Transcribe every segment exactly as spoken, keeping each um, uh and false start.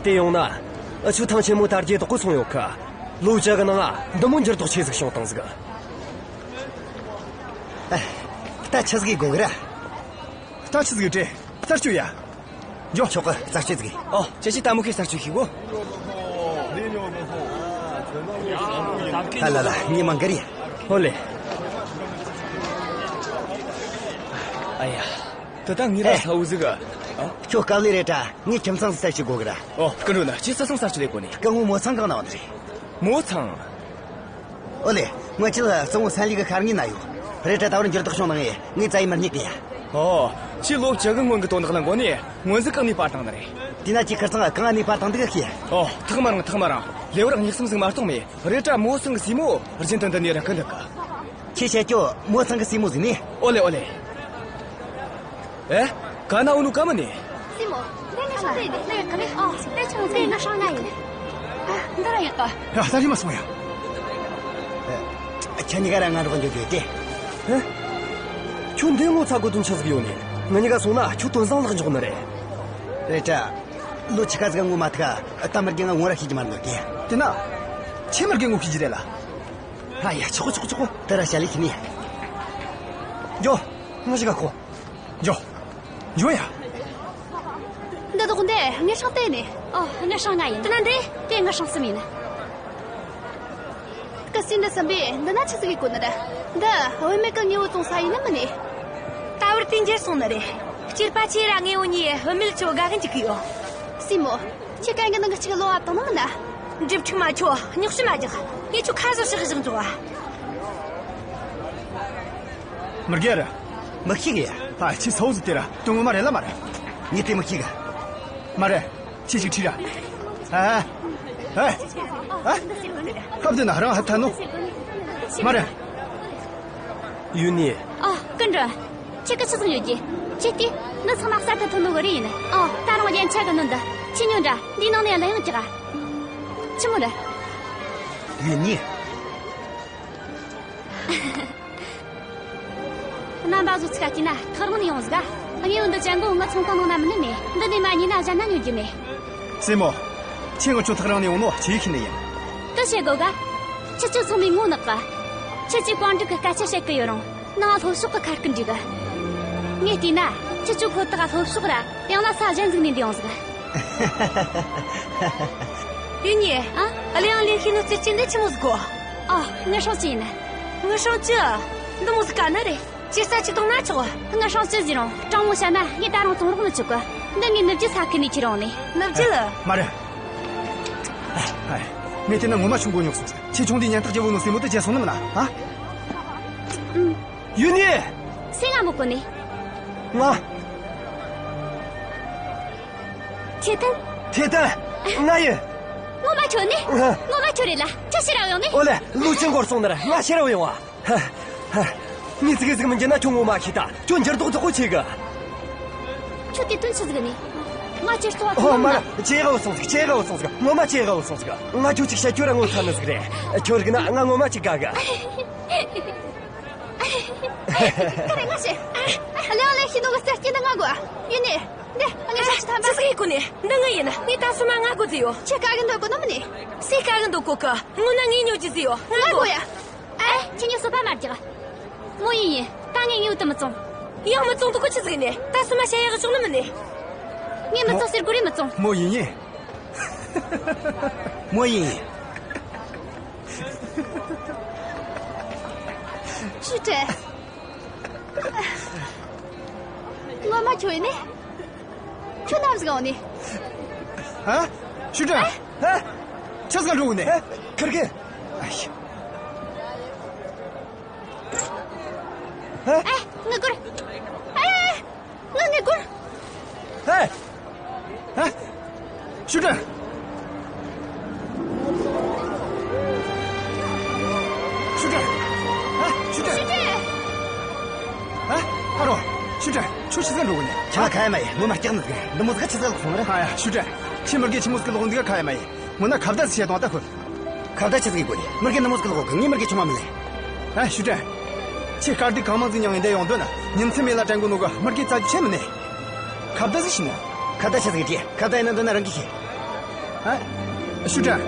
དེ་ཡོང་ན། ཨ་ཆུ་ཐང་ཆེན་མོ་དར་རྒྱས་དག་གོ་སོང་ཡོད་ཁ། ལོ་བཅུ་གི་ནང་ང་འདི་མོ་འགྱུར་ལྡོག་ཆེ་ཟིག་བྱུང་བཏང་ཟིག། ཨ། ད་ཆི་ཟིག་དགོས་གི་ར། ད་ཆི་ཟིག་སྤྲད། རྩད་གཅོད་ཡ། འགྱོ། ཆོག་གི། རྩད་གཅོད་ཟིག། ཨོ། ཁྱེད་ཀྱིས་ད་མོ་ཁའི་རྩད་གཅོད་ཤིག་གོ། ཧ་ལ་ལ། ངས་མང་གི་རེད། ཨོ་ལེ། ཨ་ཡ། དེ་ད་ངས་ར་ཨེ། ས་འུ་ཟིག་ག། ཨ། ཁྱོད་དཀའ་ལས་རེད་དྲ། ངས་ཁྱིམ་ཚང་ཟིག་རྩད་གཅོད་དགོས་གི་ར། ཨོ། སྐུ་མགྲོན། ཁྱེད་ས་ཚང་རྩད་གཅོད་ལས་གོ་ནི། སྐུ་ངོ་མོ་ཚང་གང་ན་བ་འདི་རེད། མོ་ཚང་། ཨོ་ལེ། ངོ་ཆེ་ལ་གཙང་བོ་སན་ལི་གི་ཤར་ངོས་ན་ཡོད། རེད་དྲ་ད་བར་འགྱུར་ལྡོག་བྱུང་ནང་ངས་ངའི་རྩ་ཡི་མི་རྙེད་གི་ཡ། ཨོ། ཁྱེད་ལོ་བཅུ་གི་སྔོན་གི་དོན་དག་ལ་མགོ་ནས་སྔོན་ཟིག་གང་ནས་པར་བཏང་ནི་རེད། དེ་ན་ཁྱེད་ཁིར་ཚང་གང་ནས་པར་བཏང་འདུག་གི། ཨོ། ཐག་མ་རིང་། ཐག་མ་རིང་། ལེ་བར་གཉིས་གསུམ་ཟིག་མ་གཏོགས་མེད། རེད་དྲ་མོ་ཚང་གི་སྲས་མོ་རྒྱུན་དུ་འདི་ནས་ར་ཁུ་འདུག་གི། ཁྱེད་བཤད་རྒྱུ་མོ་ཚང་གི་སྲས་མོ་ཟིག་ནི། ཨོ་ལེ། ཨོ་ལེ། ཨེ། ག་ན་འུ་ནུ་ག་མི་ནི། སྲས་མོ། འདི་ནས་ཤོག་དེ་ནས་ལས་ཀ་ལས། ཨོ། དེ་ཆང་ཟེར་ན་ཧྲང་ང་ཡིན། ཨ། འདི་ར་ཡག་ག། ཡ། ད་རི་མ་སོང་ཡ། ཨེ། ཁྱེད་གཉིས་ཀ་ར་ང་རོགས་འཇོག་རྒྱུ་དེ། ཨེ། ཁྱོད་འདི་ངོ་ཚ་དགོས་དོན་ཆི་ཟིག་ཡོད་ནི། ང་གཉིས་ཀ་སོང་ན་ཁྱོད་དོན་བཟང་ལག་འཇོག་ནི་རེད། རེད་དྲ། ལོ་ཆི་ཁ་ཟིག་ངོ་མ་ཐུག་ག། ད་མི་རྒན་ང་ངོ་ར་ཤེས་ཀྱི་མ་རེད་ནོ་དེ། དེ་ན། ཁྱེད་མི་རྒན་ངོ་ཤེས་ཀྱི་རེད་ལ། ཨ་ཡ། ཆོག་གོ། ཆོག་གོ། ཆོག་གོ། དེ་ར་བྱ་ལས་ཁྱེད་ནི། འགྱོ། ང་ཞིག་ག་ཁོ། འགྱོ། འགྱོ་ཡ། འདི་དོག་འདི་ངས་ཧྲང་བལྟས་ནས། ཨོ། ངས་ཧྲང་ལྔ་ཡིན། དེ་ན་འདི། དེ་ངས་ཧྲང་གསུམ་ཡིན། སྐུ་སྲས་འདི་བསམ་པས་འདི་ན་ཆི་ཟིག་གི་གོ་ནི་རེད། འདི་བུད་མེད་ཀྱི་དངོས་པོ་བཙོང་ས་ཡིན་ནི་མིན་ནི། ད་བར་དུས་འགྱུར་སོང་ནི་རེད། སྐྱེས་པ་ཁྱེད་ར་དངོས་པོ་གཉིས་བུད་མེད་ཆོ་དགའ་གི་འཇུག་གི་ཡོད། སྲས་མོ། ཁྱེད་གན་གི་ནང་གི་གཅིག་ལོ་བབ་བཏང་ནི་མིན་ན། འགྲིབ་ཕྲུག་མ་ཁྱོད་རྙོག་ཞུ་མ་རྒྱག། ངས་ཁྱོད་ཁ་བཟོ་ཤག་བཞག་འཇོག་བ། མི་རྒན་ར། མི་ཤེས་གི་ཡ། ཨ། ཁྱེད་ས་འུ་ཟིག་དེ་ར་དོན་ངོ་མ་རེད་ལ་མ་རེད། ངས་དེ་མི་ཤེས་གི། མ་རེད། ཁྱེད་ཅིག་ཁྲིད་ར། ཨ། ཨ། ཨ། ཧབ་དེ་ན་རང་ཧ་ཐ་ནོ། མ་རེད། ཡུན་ནི། ཨ། སྐུ་མགྲོན། ཁྱེད་ཀྱི་ཆི་ཟིག་ཡོད་ཀྱི། ཁྱེད་ཀྱིས་འདི་ཚང་མ་གསར་དུ་ཐོན་ནོ་གི་རིགས་ཡིན། ཨ། ད་རུང་རྒྱན་ཆ་གི་ནོ་འདི། ཁྱེད་ཉོ་འདྲ། འདིའི་ནང་ནས་གླུ་དབྱངས་རྒྱག། ཆི་མོ་རེད། ཡུན་ནི། རྣམ་པ་ཚོ་ཚིག་ག་བལྟས་ན་ཐག་རིང་ནས་ཡོང་ཟིག་ག། དངོས་པོ་འདི་ཅན་གོ་ང་ཚོང་ཁང་ནང་ན་མིན་ནི་མེད། འདི་ནས་མ་ཉོས་ན་གཞན་ན་ཉོ་རྒྱུ་མེད། སྲས་མོ། ཁྱེད་ང་ཆོ་ཐག་རིང་ནས་ཡོང་ནོ་ཆི་ཡེ་ཤེས་ནི་ཡིན། དེ་བཤད་དགོས་ག། ཁྱེད་ཆོ་ཚང་མས་ངོ་ནག་ག། ཁྱེད་ཀྱིས་བང་སྒྲིག་གི་སྐད་ཆ་བཤད་གི་ཡོད་རུང་། ནང་ལྷོ་ཕྱོགས་གི་ཁ་སྐད་འདྲི་གི། ངས་བལྟས་ན་ཁྱེད་ཆོ་ཁོ་ཐག་ལྷོ་ཕྱོགས་ར་ཡང་ན་ས་གཞན་ཟིག་ནས་འདི་ཡོང་ཟིག། ཡུན་ནི། ཨ། གླུ་དབྱངས་ལེན་ཤེས་ནོ་རྩེད་ཆས་འདི་ཆི་མོ་ཟིག་གོ། ཨ། ངའི་སྲུང་བརྩི་ཡིན། ངའི་སྲུང་བརྩི། འདི་མོ་ཟིག་ག་ནི་རེད། ཅི་ས་ཅི་གཏོང་ན་ཆོག། ངའི་སྲུང་བརྩི་ཟེར་རུང་དྲང་མོ་བཤད་ན་ངས་ད་རུང་བཙོང་རོགས་ནི་ཆོག་གི། འདི་ངའི་ནུབ་རྒྱུད་ས་ཁུལ་ནས་ཁྱེར་ཡོང་ནི། ནུབ་རྒྱུད། མ་རེད། ཨ། ངས་བལྟས་ན་ངོ་མ་ཆུང་གོ་ཉོག་སོང་ཟིག། ཁྱེད་ཆུང་དུས་ཉན་ཐག་རྒྱལ་པོ་ནོ་སྲས་མོ་དེ་བརྗེད་སོང་ནི་མིན་ན། ཨ། ཨུམ། ཡུན་ནི། སྲས་ང་མོ་གོ་ནི། ང་། ཐེ་ཏན། ཐེ་ཏན། ང་ཡིན། ངོ་མ་ཁྱོད་ནི། ཨ། ངོ་མ་ཁྱོད་རེད་ལ། ཁྱོད་ཕྱིར་ར་ཡོང་ནི། ཨོ་ལེ། ལོ་ཆེན་འགོར་སོང་ནི་ར་ང་ཕྱིར་ར་ཡོང་བ། ཧ། ཧ། ངས་ཙི་གེ་ཟིག་མི་འགྱུར་ན་ཁྱོད་ངོ་མ་ཤེས་ད། ཁྱོད་འགྱུར་ལྡོག་ལྡོག་གོ་ཆེ་གི། ཁྱོད་དེ་དོན་ཆི་ཟིག་ནི། ང་ཁྱེད་ལྟོ་བ་ཨོ། ཐུབ་མ་ན། རེད། ཇེ་དགའ་བོ་སོང་ཟིག། ཇེ་དགའ་བོ་སོང་ཟིག། ངོ་མ་ཇེ་དགའ་བོ་སོང་ཟིག། ང་ཁྱོད་ཅིག་བཤད་རྒྱུ་ར་ངོ་ཚ་ནི་ཟིག་རེད། ཁྱོད་རིག་ན་ང་ངོ་མ་ཅིག་དགའ་གི། ཀ་རེ་ང་ཤེས། གླུ་དབྱངས་ལེན་ཤེས་ནོ་གི་རྩེད་ཆས་འདི་ང་དགོས། ཡུན་ནི། འདི་ངས་ཞབས་ཕྱི་ཐམ་པ། ཆི་ཟིག་ཡེ་གོ་ནི། འདི་ང་ཡིན། ངས་ད་སོ་མ་ང་དགོས་ཟེར་ཡོད། ཁྱེད་དཀའ་གི་འདོད་གོ་ནི་མིན་ནི། སུས་དཀའ་གི་འདོད་གོ་གི། སྔོན་ན་ངས་ཉོ་རྒྱུ་ཟེར་ཡོད། ང་ང་དགོས། དགོས་ཡ། ཨེ། ཁྱེད་ཉོ་སོ་པ་མ་རྒྱག། མོ་ཡིན་ཡིན། ད་ངས་ངེས་དུ་མི་བཙོང་། ཡང་མི་བཙོང་དུ་གོ་ཆི་ཟིག་ནི། ད་སོ་མ་བཤད་ཡག་བྱུང་ནི་མིན་ནི། ངས་མི་བཙོང་ཟེར་གོ་རེ་མི་བཙོང་། མོ་ཡིན་ཡིན། མོ་ཡིན་ཡིན། ཞུ་ཀྲེ། ངོ་མ་ཁྱོད་ཡིན་ནི། ཁྱོད་ནམ་ཟིག་འོང་ནི། ཨ། ཞུ་ཀྲེ། ཨ། ཆི་ཟིག་འགྲོ་གི་ནི། ཨ། ཁིར་གི། ཨ་ཡ། ཨ། ཨེ། ངའི་སྒོར། ཨེ། ངའི་སྒོར། ཨེ། ཨ། ཞུ་ཀྲེ། ཞུ་ཀྲེ། ཨ། ཞུ་ཀྲེ། ཞུ་ཀྲེ། ཨ། ཨ་རོ། ཞུ་ཀྲེ། ཁྱོད་ཆི་ཟིག་འགྲོ་གི་ནི། ཁྱོད་ཁ་ཡ་མ་ཡེ། ངོ་མ་སྐྲག་ནི་ཟིག། འདི་མོ་ཟིག་ཆི་ཟིག་ལོག་སོང་རེད། ཨ་ཡ། ཞུ་ཀྲེ། ཁྱོད་མི་རྒན་ཆི་མོ་ཟིག་ལོག་འདི་ག་ཁ་ཡ་མ་ཡེ། ངོ་ན་ཁ་བརྡ་ཟིག་བྱེད་དང་ད་ཁོ། ཁ་བརྡ་ཆི་ཟིག་དགོས་ནི། མི་རྒན་འདི་མོ་ཟིག་ལོག་གི། ངས་མི་རྒན་ཆུང་མ་མིན་ལེ། ཨ། ཞུ་ཀྲེ། ཁྱེད་དཀར་སྡེ་གང་མང་ཟིག་མྱངས་ཡིན་འདི་ཡོང་དོན་ན། ཉིན་མཚན་མེད་ལ་དྲན་གོ་ནོ་གི་མི་རྒན་རྩ་ཆེ་མིན་ནི། ཁ་བརྡ་ཟིག་བྱེད་ནི། ཁ་བརྡ་ཆི་ཟིག་བྱེད། ཁ་བརྡ་ཡིན་ན་འདོད་ན་རང་གིས་ཤེས། ཨ། ཞུ་ཀྲན།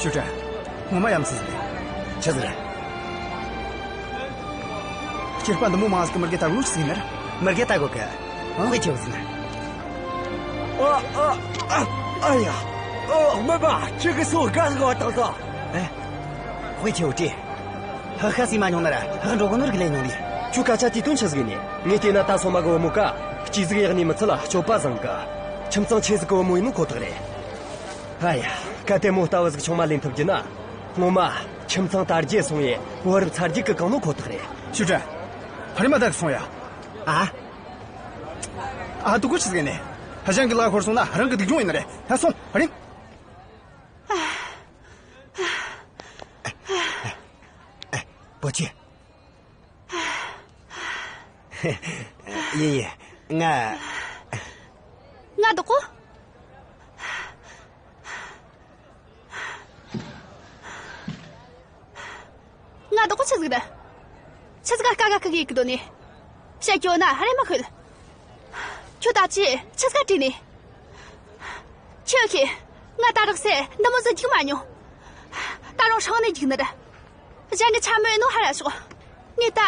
ཞུ་ཀྲན། ངོ་མ་ཡ་མཚན་ཟིག་རེད། ཆི་ཟིག་རེད། སྐྱེས་པ་འདི་མོ་མང་ཟིག་གི་མི་རྒས་ད་རུ་ཟིག་ཡིན་ནར། མི་རྒས་ད་གོ་གི། ཨ། དཔེ་ཆེ་བ་ཟིག་ན། ཨ། ཨ། ཨ། ཨ་ཡ། ཨ། སྨན་པ། ཁྱེད་ཀྱི་སོ་དགའ་ཟིག་བ་དང་ས། ཨེ། དཔེ་ཆེ་བ་ཀྲི། ཧ་ཧ་སི་མ་མྱོང་ན་ར་ཧ་འགྲོ་གོ་ནོར་གི་ལས་མྱོང་ལི། ཁྱོད་སྐད་ཆ་དེ་དོན་ཆི་ཟིག་ནི། ངས་བལྟས་ན་ད་སོ་མ་གི་བུ་མོ་ཀ། སྐྱིད་ཟིག་ཡག་ནི་མི་ཚད་ལ་སྤྱོད་པ་བཟང་གི། ཁྱིམ་ཚང་ཆེ་ཟིག་གི་བུ་མོ་ཡིན་ནོ་ཁོ་ཐག་རེད། ཨ་ཡ། གལ་ཏེ་མོ་ལྟ་བུ་ཟིག་ཆུང་མ་ལེན་ཐུབ་རྒྱུ་ན། ངོ་མ། ཁྱིམ་ཚང་དར་རྒྱས་སོང་ཡེ་བུ་རབས་ཚ་རྒྱུད་གི་གང་ནོ་ཁོ་ཐག་རེད། ཞུ་ཀྲན། ཧ་རི་མ་ད་གི་སོང་ཡ། ཨ། ཨ། དུ་གོ་ཆི་ཟིག་ནས། ཧ་ཅང་གི་ལ་ཧོར་སོང་ན་རང་གི་སྡུག་གྱོང་ཡིན་ནི་རེད། ཧ་སོང་ཧ་རིང་། པོ་ཆེ། ཡིན་ཡིན། ང་། ང་བདག་གོ། ང་བདག་གོ་ཆི་ཟིག་རེད། ཆི་ཟིག་ག་ཀ་ག་ཁི་གི་གི་དོ་ནི། བཤད་རྒྱུ་ན་ཧ་རེ་མ་ཁུལ། ཁྱོད་ད་ཅི་ཆི་ཟིག་ག་བྲིས་ནི། ཁྱོད་ཁྱི། ང་ད་རག་སེ་འདི་མོ་ཟིག་འཇིག་མ་མྱོང་། ད་རུང་ཧྲང་ནས་འཇིག་ནི་རེད། གཞན་གྱི་ཆ་མོ་ཡིན་ནོ་ཧ་ར་ཤོག། ངས་ད།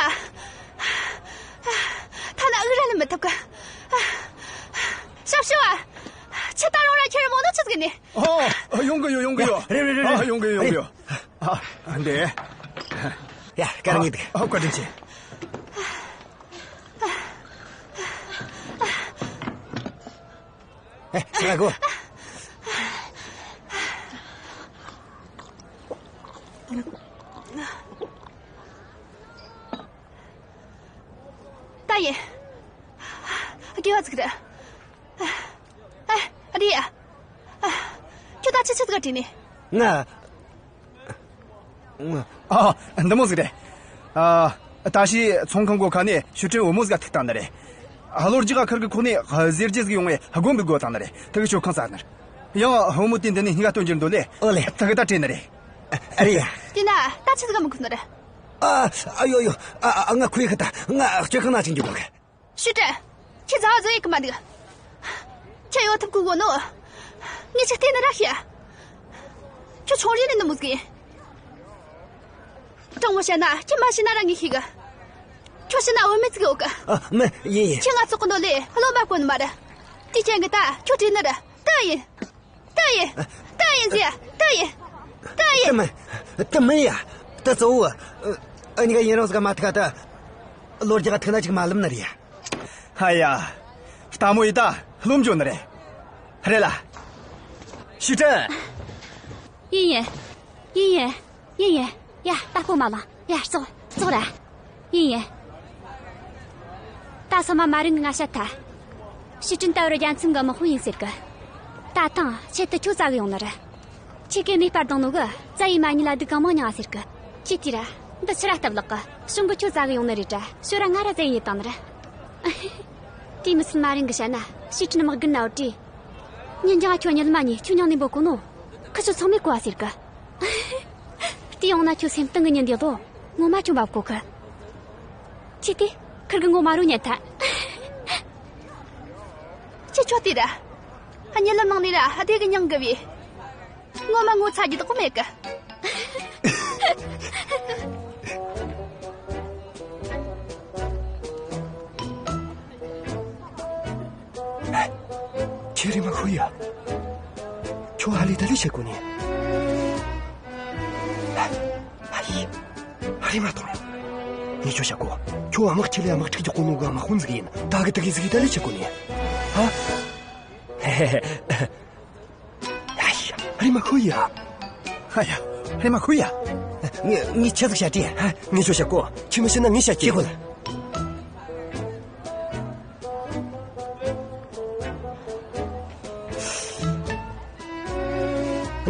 ཐ་ན་ཨུ་ར་ལ་མི་ཐུབ་གི། ཞབས་ཞུ་བ། ཁྱི་ད་རུང་ར་ཁྱེར་མོ་ནོ་ཆི་ཟིག་ནི། ཨོ། ཡོང་གི་ཡོད། ཡོང་གི་ཡོད། རེད་རེད་རེད། ཨ། ཡོང་གི་ཡོད། ཡོང་གི་ཡོད། ཨ། འདི། ཡ། བཀའ་དྲིན་ཆེ། ཨ། བཀའ་དྲིན་ཆེ། ཨེ། ཆི་ལ་གོ། ད་ཡིན། དགེ་བ་ཟིག་རེད། ཨ། ཨ། རེད་ཡ། ཨ། ཁྱོད་ད་ཆི་ཆི་ཟིག་ག་བྲིས་ནི། ང་། ཨ། འདི་མོ་ཟིག་རེད། ཨ། ད་ཕྱིས་ཚོང་ཁང་སྒོ་ཁ་ནས་ཞུ་ཀྲན་བུ་མོ་ཟིག་ག་ཐུག་བཏང་ནི་རེད། ཨ། ལོ་རྒྱུས་ག་ཁུར་གི་ཁོག་ནས་ཟེར་རྒྱུ་ཟིག་ཡོང་བས་དགོན་པའི་སྒོ་བཏང་ནི་རེད། དེ་གི་ཞོ་ཁང་ཟ་ནི་རེད། ཡང་བུ་མོ་དེ་འདི་ནས་སྙིང་ག་སྟོན་རྒྱུ་འདོད་ལས། ཨོ་ལེ། དེ་གི་ད་བྲིས་ནི་རེད། ཨ། རེད་ཡ། དེ་ན་ད་ཆི་ཟིག་ག་མི་ཁུག་ནི་རེད། ཨ། ཨ་ཡོ་ཡོ། ཨ། ཨ། ང་ཁུ་ཡི་ཁ་ད། ང་སྤྱིར་ཁང་ན་ཅིག་འཇུག་གོ་གི། ཞུ་ཀྲན། ཁྱེད་ཟ་བ་བཟོ་ཡི་གི་མ་འདུག། ཁྱེད་ཡོང་ཐུབ་གི་གོ་ནོ། ངས་ཅིག་བལྟས་ན་ར་ཤེས། ཁྱོད་ཆུང་རིང་ནས་འདི་མོ་ཟིག་ཡིན། དྲང་མོ་བཤད་ན་ཁྱེད་མ་ཤེས་ན་ར་ངས་ཤེས་གི། ཁྱོད་ཤེས་ན་བུད་མེད་ཟིག་ཡོད་གི། ཨ། མིན། ཡིན་ཡིན། ཁྱེད་ང་ཙོག་གི་ནོ་ལས་བློ་མ་གོ་ནི་མ་རེད། དེ་རྐྱེན་གི་ད་ཁྱོད་བྲིས་ནི་རེད། དེ་ཡིན། དེ་ཡིན། དེ་ཡིན་ཟེར། དེ་ཡིན། དེ་ཡིན། དེ་མིན། དེ་མིན་ཡ། དེ་གཙོ་བོ། ཨ། ཨ་ནི་ག་ཡིན་རང་ཟིག་མ་ཐུག་ག་ད། ལོ་རྒྱག་ཐུག་ན་ཅིག་མ་ལབ་ནི་རེད་ཡ། ཧ་ཡ། ལྟད་མོ་ཡི་ད་རློམ་འཇོག་ནི་རེད། རེད་ལ། ཞུ་ཀྲན། ཡིན་ཡིན། ཡིན་ཡིན། ཡིན་ཡིན། ཡ། ད་ཁོ་མ་ལ། ཡ། ཙོག་ཙོག་ར། ཡིན་ཡིན། ད་སོ་མ་མ་རིང་ང་བཤད་ཐལ། ཞུ་ཀྲན་ད་བར་རྒྱལ་མཚམས་གི་དམག་དཔོན་ཡིན་ཟེར་གི། ད་ཐེངས་ཆེད་དུ་ཁྱོད་བཙལ་གི་ཡོང་ནི་རེད། ཁྱེད་ཀྱིས་མེ་སྤར་བཏང་ནོ་གི་བཙལ་ཡི་མ་ཉིད་ལ་སྡུག་གང་མང་མྱངས་ཟེར་གི། ཁྱེད་དེ་ར་འདི་ཕྱི་ར་སྟབས་ལེགས་གི། གཞུང་གི་ཁྱོད་བཙལ་གི་ཡོང་ནི་རེད་དྲ། ཞོ་ར་ང་ར་བཙལ་ཡི་བཏང་ནི་རེད། དེ་མི་ཚད་མ་རིང་གི་བཤད་ན་ཞུ་ཀྲན་དམག་སྒར་ན་བོ་བྲིས། ཉིན་རྒྱང་ཁྱོད་ཉི་ལ་མ་ཉི་ཁྱོད་མྱངས་ནས་འབོད་གོ་ནོ། ཁི་ཆོ་ཚང་མས་གོ་བ་ཟེར་གི། དེ་ཡོང་ན་ཁྱོད་སེམས་གཏིང་གི་ཉིན་དེ་ལོ། ངོ་མ་ཁྱོད་འབབ་གོ་གི། ཁྱེད་དེ་ཁུར་གི་ངོ་མ་རུ་ཉན་ཐལ། ཁྱེད་ཆོ་དེ་ར། ཉི་ལམ་ནང་ནས་ར་བདེ་གི་མྱང་གི་བས། ངོ་མ་ངོ་ཚ་རྒྱུ་དག་མེད་གི། ཁྱེད་རེམ་མ་ཁོ་ཡ། ཁྱོད་ཧ་ལས་ད་ལས་བྱེད་གོ་ནི། ཨ་ཡེ། ཧ་རེ་མ་གཏོང་། ངས་ཁྱོད་བཤད་གོ། ཁྱོད་དམག་ཆེ་ལས་དམག་འཁྲུག་རྒྱག་གོ་ནོ་གི་དམག་དཔོན་ཟིག་ཡིན། ད་གི་ད་གི་ཟིག་ད་ལས་བྱེད་གོ་ནི། ཧ། ཧ་ཡེ། ཧ་རེ་མ་ཁོ་ཡ། ཧ་ཡ། ཧ་རེ་མ་ཁོ་ཡ། ངས་ངས་ཆི་ཟིག་བཤད་དྲིས། ཧ། ངས་ཁྱོད་བཤད་གོ། ཁྱོད་མི་ཤེས་ན་ངས་བཤད་ཀྱི། ཁྱེད་གོ་ལ།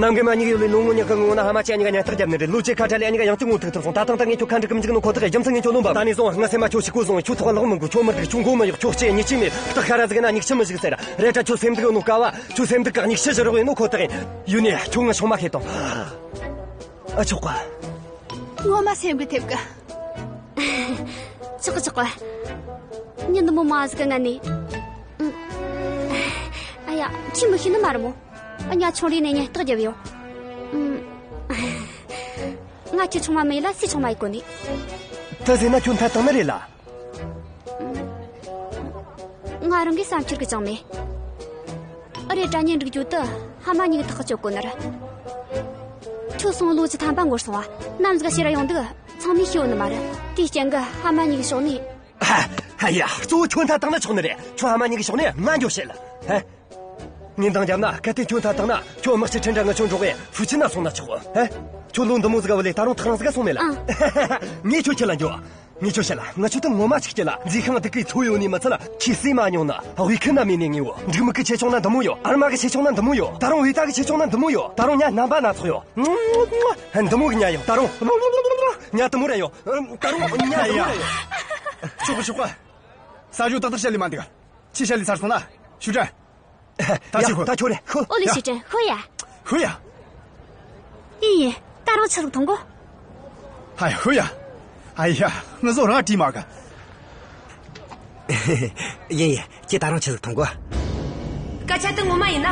གནམ་གི་མ་གཉིས་ཡོད་ལས་ལོ་ངོ་ཉི་ཤུ་ངོ་ན་ཕ་མ་ཆེ་གཉིས་ཀ་ཉལ་ཐག་བརྒྱབ་ནི་རེད། ལོ་ཆེ་ཁ་བྲལ་ལས་གཉིས་ཀ་ཡང་གཅིག་ངོ་ཐུག་ཐུབ་སོང་། ད་ཐེངས་ད་ངས་ཁྱོད་ཁ་འབྲལ་གི་མི་འཇུག་ནོ་ཁོ་ཐག་རེད། རྒྱུ་མཚན་ངས་ཁྱོད་བློ་འབབ། ད་ནས་བཟུང་ངའི་སེམས་མ་ཁྱོད་ཞིག་གོ་བཟུང་། ཁྱོད་ཐོག་ལག་མི་འགུལ། ཁྱོད་མི་སྡུག། ཁྱོད་མགོ་མི་གཡོག། ཁྱོད་ལྕེ་གཉིས་ཀྱིས་མེད། སྟག་ཤ་ར་ཟིག་ན་མྱིག་ཆུ་མི་ཞིག་ཟེར། རེད་དྲ་ཁྱོད་སེམས་སྡུག་ཡོད་ནོ་དཀའ་བ། ཁྱོད་སེམས་སྡུག་གི་མྱིག་ཆུ་བཞུར་ཡོད་ནོ་ཁོ་ཐག་ཡིན། ཡུལ་ནས་ཁྱོད་ང་ཆུང་མ་ཤེས་དང་། ཨ་ཆོག་ག། ངོ་མ་སེམས་འགུལ་ཐེབས་གི། ཆོག་གི་ཆོག་གི། ཉིན་འདི་མོ་མ་ཟིག་གི་ངན་ནི། ཨ་ཡ། ཁྱོས་མི་ཤེས་ནི་མ་རེད་མོ། ཨ། ཉ་ཆུང་རིག་ནས་ཉེན་རྟོག་རྒྱབ་ཡོད། ཨུམ། ང་ཁྱོ་ཆུང་མ་མེད་ལ་སུས་ཆུང་མ་ཡེ་གོ་ནི། དེ་ཟེར་ན་ཁྱོད་འཐད་བཏང་ནི་རེད་ལ། ང་རང་གི་བསམ་འཆར་གི་ཅང་མེད། ཨ། རེད་དྲ་ཉིན་འགྲིག་རྒྱུ་དེ་ཕ་མ་གཉིས་ཀྱི་ཐག་གཅོད་དགོས་ནི་རེད། ཁྱོད་སོང་ལོ་བཅུ་ཐམ་པ་འགོར་སོང་བ། ནམ་ཟིག་ཕྱིར་ཡོང་འདུག་ཚང་མས་ཤེས་ཡོད་ནི་མ་རེད། དེའི་རྐྱེན་གྱིས་ཕ་མ་གཉིས་ཀྱི་ཕྱོགས་ནས། ཧ། ཧ་ཡ། གཙོ་བོ་ཁྱོད་འཐད་བཏང་ན་ཆོག་ནི་རེད། ཁྱོད་ཕ་མ་གཉིས་ཀྱི་ཕྱོགས་ནས་ང་འགྱོ་བྱེད་ལ། ཧ། ངས་འདང་བརྒྱབ་ན་གལ་ཏེ་ཁྱོད་འཐད་བཏང་ན། ཁྱོད་དམག་སྤྱི་ཁྲིན་དྲ་ངི་ཆོ་འགྲོགས་གི་ཧྥུ་ཆི་ན་སོང་ན་ཆོག་གོ། ཧ། ཁྱོད་ལོ་འདི་མོ་ཟིག་ག་བུད་ལས་ད་རུང་ཐག་རིང་ཟིག་ག་སོང་མེད་ལ། ཨང་། ངས་ཁྱོད་ཁྲིད་ལ་འགྱོ། ངས་ཁྱོད་བཤད་ལ། ང་ཆོ་ད་ངོ་མ་ཆིག་སྐྱིད་ལ། མཛེས་ཤིང་སྡུག་གི་ཚོ་ཡོད་ནི་མི་ཚད་ལ། ཁྱི་སྲིད་མ་མྱོང་ན་དབུས་ཁུལ་ན་མེད་ནི་ངེས་བོ། འབྲུག་མི་གི་ཆེ་ཆུང་ན་འདི་མོ་ཡོད། ཨར་མ་གི་ཆེ་ཆུང་ན་འདི་མོ་ཡོད། ད་རུང་བོད་ད་གི་ཆེ་ཆུང་ན་འདི་མོ་ཡོད། ད་རུང་ཉ་རྣམ་པ་སྣ་ཚོགས་ཡོད། འདི་མོ་གི་ཉ་ཡོད། ད་རུང་ཉ་འདི་མོ་ར་ཡོད། ད་རུང་ཉ་འདི་མོ་ར་ཡོད། ཆོག་གི་ཆོག་གི། ས་ཞོ་ཏག་ཏག་བཤད་ལས་མ་འདུག་ཁྱི་བཤད་ལས་ཚར་སོང་ན་ཞུ་དྲན། ད་ཡ། ཁྱོད་ཤོད། ད་ཁྱོད་རེད། ཤོད། ཨོ་ལེ། ཡ། ཞུ་དྲན། ཤོད་ཡ། ཤོད་ཡ། ཡིན་ཡིན། ད་རུང་ཆི་ཟིག་མཐོང་གོ། ཧའི། ཤོད་ཡ། ཨ་ཡ། ངུ་བཟོ་རང་བྲིས་མ་གི། ཡིན་ཡིན། ཁྱོས་ད་རུང་ཆི་ཟིག་མཐོང་གོ། སྐད་ཆ་དེ་ངོ་མ་ཡིན་ན།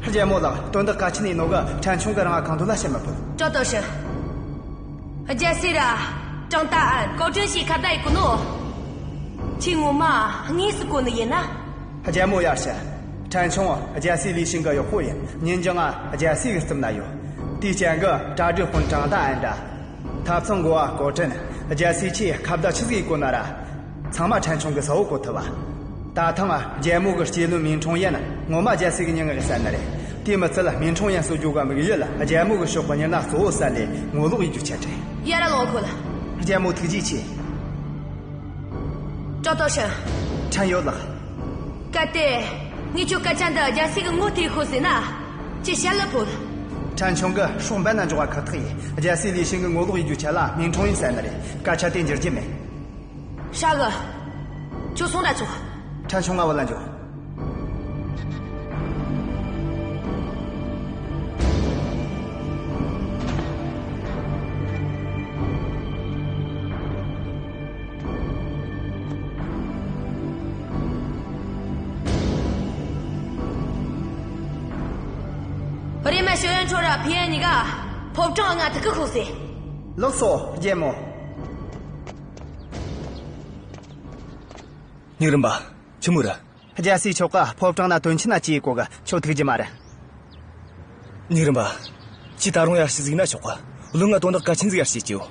རྒྱལ་མོ་ལགས། དོན་དག་གལ་ཆེན་ཡིན་ནོ་གི་ཕྲན་ཆུང་གིས་རང་ང་གང་འདོད་ལ་བཤད་མི་ཕོད། ཀྲོ་ཏོ་ཧྲི། རྒྱལ་སྲས་ར་ཀྲང་ཏཱ་ཨན། ཀའོ་ཀྲིན་ཞིག་ཁ་བརྡ་ཡེ་གོ་ནོ། ཁྱོས་ངོ་མ་དངོས་སུ་གོ་ནི་ཡིན་ན། རྒྱལ་མོ་ཡར་ཞུ། ཕྲན་ཆུང་རྒྱལ་སྲས་ལི་ཤིན་གི་གཡོག་པོ་ཡིན། ཉིན་རྒྱུན་ང་རྒྱལ་སྲས་གི་རྩིབ་ན་ཡོད། དེའི་རྐྱེན་གྱིས་གྲ་སྒྲིག་དཔོན་ཀྲང་ཏཱ་ཨན་དྲ། ཐབ་ཚང་འགོ་བ་ཀའོ་ཀྲིན། རྒྱལ་སྲས་ཁྱོས་ཁ་བརྡ་ཆི་ཟིག་ཡེ་གོ་ན་ར། ཚང་མ་ཕྲན་ཆུང་གིས་གསལ་བོ་གོ་ཐུབ་བ། ད་ཐེངས་རྒྱལ་མོ་གི་གཅེས་བློན་མིང་ཁྲུང་ཡན་ངོ་མ་རྒྱལ་སྲས་གི་སྙིང་གི་གསལ་ནི་རེད། དེ་མི་ཚད་ལ་མིང་ཁྲུང་ཡན་གསོད་རྒྱུ་གི་དམིགས་ཡུལ་རྒྱལ་མོ་གི་ཕྱོགས་གི་མྱི་སྣ་གཙོ་བོ་བསད་ལས་ངོ་ལོག་ཡེ་རྒྱུའི་ཆེད་རེད། ཡར་ལོངས་ཁོལ། རྒྱལ་མོ་ཐུགས་རྗེ་ཆེ། ཀྲོ་ཏོ་ཧྲི། ཕྲན་ཡོད་ལགས། གལ་ཏེ་ངས་ཁྱོད་སྐད་ཆ་འདི་རྒྱལ་སྲས་གི་ངོ་ཐེ་ཤོད་ཟེར་ན། ཁྱོས་བཤད་ལ་ཕོད། ཕྲན་ཆུང་གིས་སྲོག་འབེན་ན་འཇོག་པ་ཁག་ཐེག་ཡིན། རྒྱལ་སྲས་ལི་ཤིན་གི་ངོ་ལོག་ཡེ་རྒྱུའི་ཆེད་ལ་མིང་ཁྲུང་ཡན་བསད་ནི་རེད། སྐད་ཆ་དེ་འགྱུར་རྒྱུ་མེད། ཧྲ་གི། ཁྱོད་སོང་ར་ཆོག་ཕྲན་ཆུང་ང་བུད་ལ་འགྱོ། རེམ་མ་ཞོ་ཡན་ཁྲོ་ར་ཕི་ཡན་གཉིས་ཀ་ཕོ་བྲང་ང་ཐུག་གི་ཤོག་ཟེར། ལགས་སོ། རྒྱལ་མོ། ཉུག་རུམ་པ། ཆི་མོ་རེད། རྒྱལ་སྲས་མཆོག་གིས་ཕོ་བྲང་ན་དོན་ཆེན་ན་ཅིག་ཡེ་གོ་གི། ཁྱོད་ཐུག་རྒྱུ་མ་རེད། ཉུག་རུམ་པ། ཁྱོས་ད་རུང་ཡར་ཞུས་ཟིག་ན་ཆོག་ག་བློན་ང་དོན་དག་གལ་ཆེན་ཟིག་ཡར་ཞུ་རྒྱུ་ཡོད།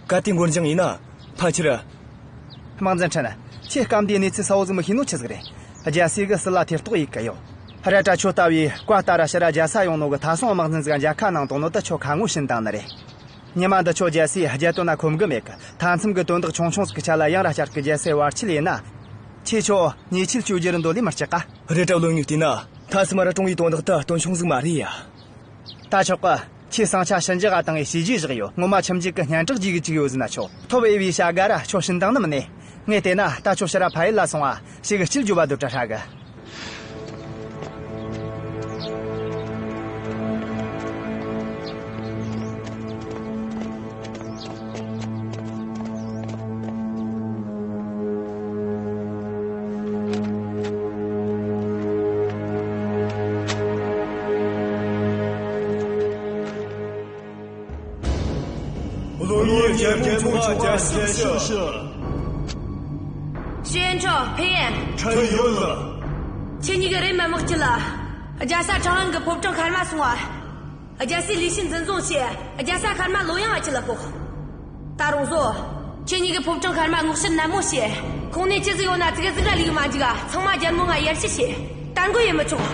གལ་ཏེ་འགོར་འགྱངས་ཡིན་ན། ཕལ་ཆེར། དམག་འཛིན་ཁྲིན། ཁྱོས་སྐབས་འདིའི་གནས་ཚུལ་གསལ་བོ་ཟིག་མི་ཤེས་ནོ་ཆི་ཟིག་རེད། རྒྱལ་སྲས་གིས་སྲིད་ལ་ཐེ་གཏོགས་ཡེ་གི་ཡོད། རེད་དྲ་ཁྱོད་ལྟ་བུའི་བཀའ་ལྟར་ར་ཕྱིར་ར་རྒྱལ་ས་ཡོང་ནོ་གི་མཐའ་སྲུང་དམག་འཛིན་ཟིག་མཇལ་ཁ་གནང་བཏང་ནོ་དེ་ཁྱོད་ཁ་ངོ་བྱིན་བཏང་ནི་རེད། ཉི་མ་འདི་ཆོ་རྒྱལ་སྲས་རྒྱལ་དོན་ན་ཁོམ་གི་མེད་གི། མཐའ་མཚམས་གི་དོན་དག་ཆུང་ཆུང་ཟིག་གི་ཆ་ལ་ཡང་ར་བསྐྱར་གི་རྒྱལ་སྲས་བར་ཆད་ཡིན་ན། ཁྱེད་ཆོ་ཉེས་ཆད་གཅོད་རྒྱུ་རེད་འདོད་ལས་མི་སྐྲག་ག་རེད་དྲ་བློན་ངས་བལྟས་ན། མཐའ་མཚམས་ར་ཀྲུང་ཡི་དོན་དག་ད་དོན་ཆུང་ཟིག་མ་རེད་ཡ། ད་ཆོག་གི། ཁྱེད་ཟིང་ཆ་ཞི་འཇགས་བཏང་ངས་བྱས་རྗེས་བཞག་ཡོད། ངོ་མ་ཁྱིམ་རྒྱུད་གི་སྙན་གྲགས་རྒྱས་གི་བཅུག་ཡོད་ཟེར་ན་ཆོག་ཐོབ་འོས་པའི་བྱ་དགའ་ར་ཁྱོད་བྱིན་བཏང་ནི་མིན་ནས། ངས་བལྟས་ན་ད་ཁྱོད་ཕྱིར་ར་ཕ་ཡུལ་ལ་སོང་ང་ཞེ་གི་སྐྱིད་འཇོག་པ་འདོད་དྲ་ཧྲ་གི། བློན་ངའི་རྒྱལ་མོ་མཆོག་ལ་རྒྱལ་སྲིད་ཞུ། ཞུ་ཡན་ཁྲོ་ཕེ་ཡན། ཁྲིན་ཡོད་ལ། ཁྱེད་གཉིས་ཀྱིས་རེམ་མ་དམག་སྤྱི་ལ། རྒྱལ་ས་ཁྲང་ཨན་གྱི་ཕོ་བྲང་ཤར་མ་སོང་བ། རྒྱལ་སྲས་ལི་ཤིན་འཛིན་བཟུང་བྱས། རྒྱལ་ས་ཤར་མ་ལོ་ཡང་བ་ཁྲིད་ལ་ཕོག་ད་རུང་བཟོ། ཁྱེད་གཉིས་ཀྱིས་ཕོ་བྲང་ཤར་མ་སྔོག་བཤེར་ནན་མོ་བྱས། ཁོང་ནས་ཅི་ཟིག་ཡོད་ན་ཙིག་གེ་ཟིག་ར་ལུས་མ་འཇུག་ག་ཚང་མ་རྒྱལ་མོ་ང་ཡར་ཞུ་བྱས། དར་འགོ་ཡེ་མི་ཆོག་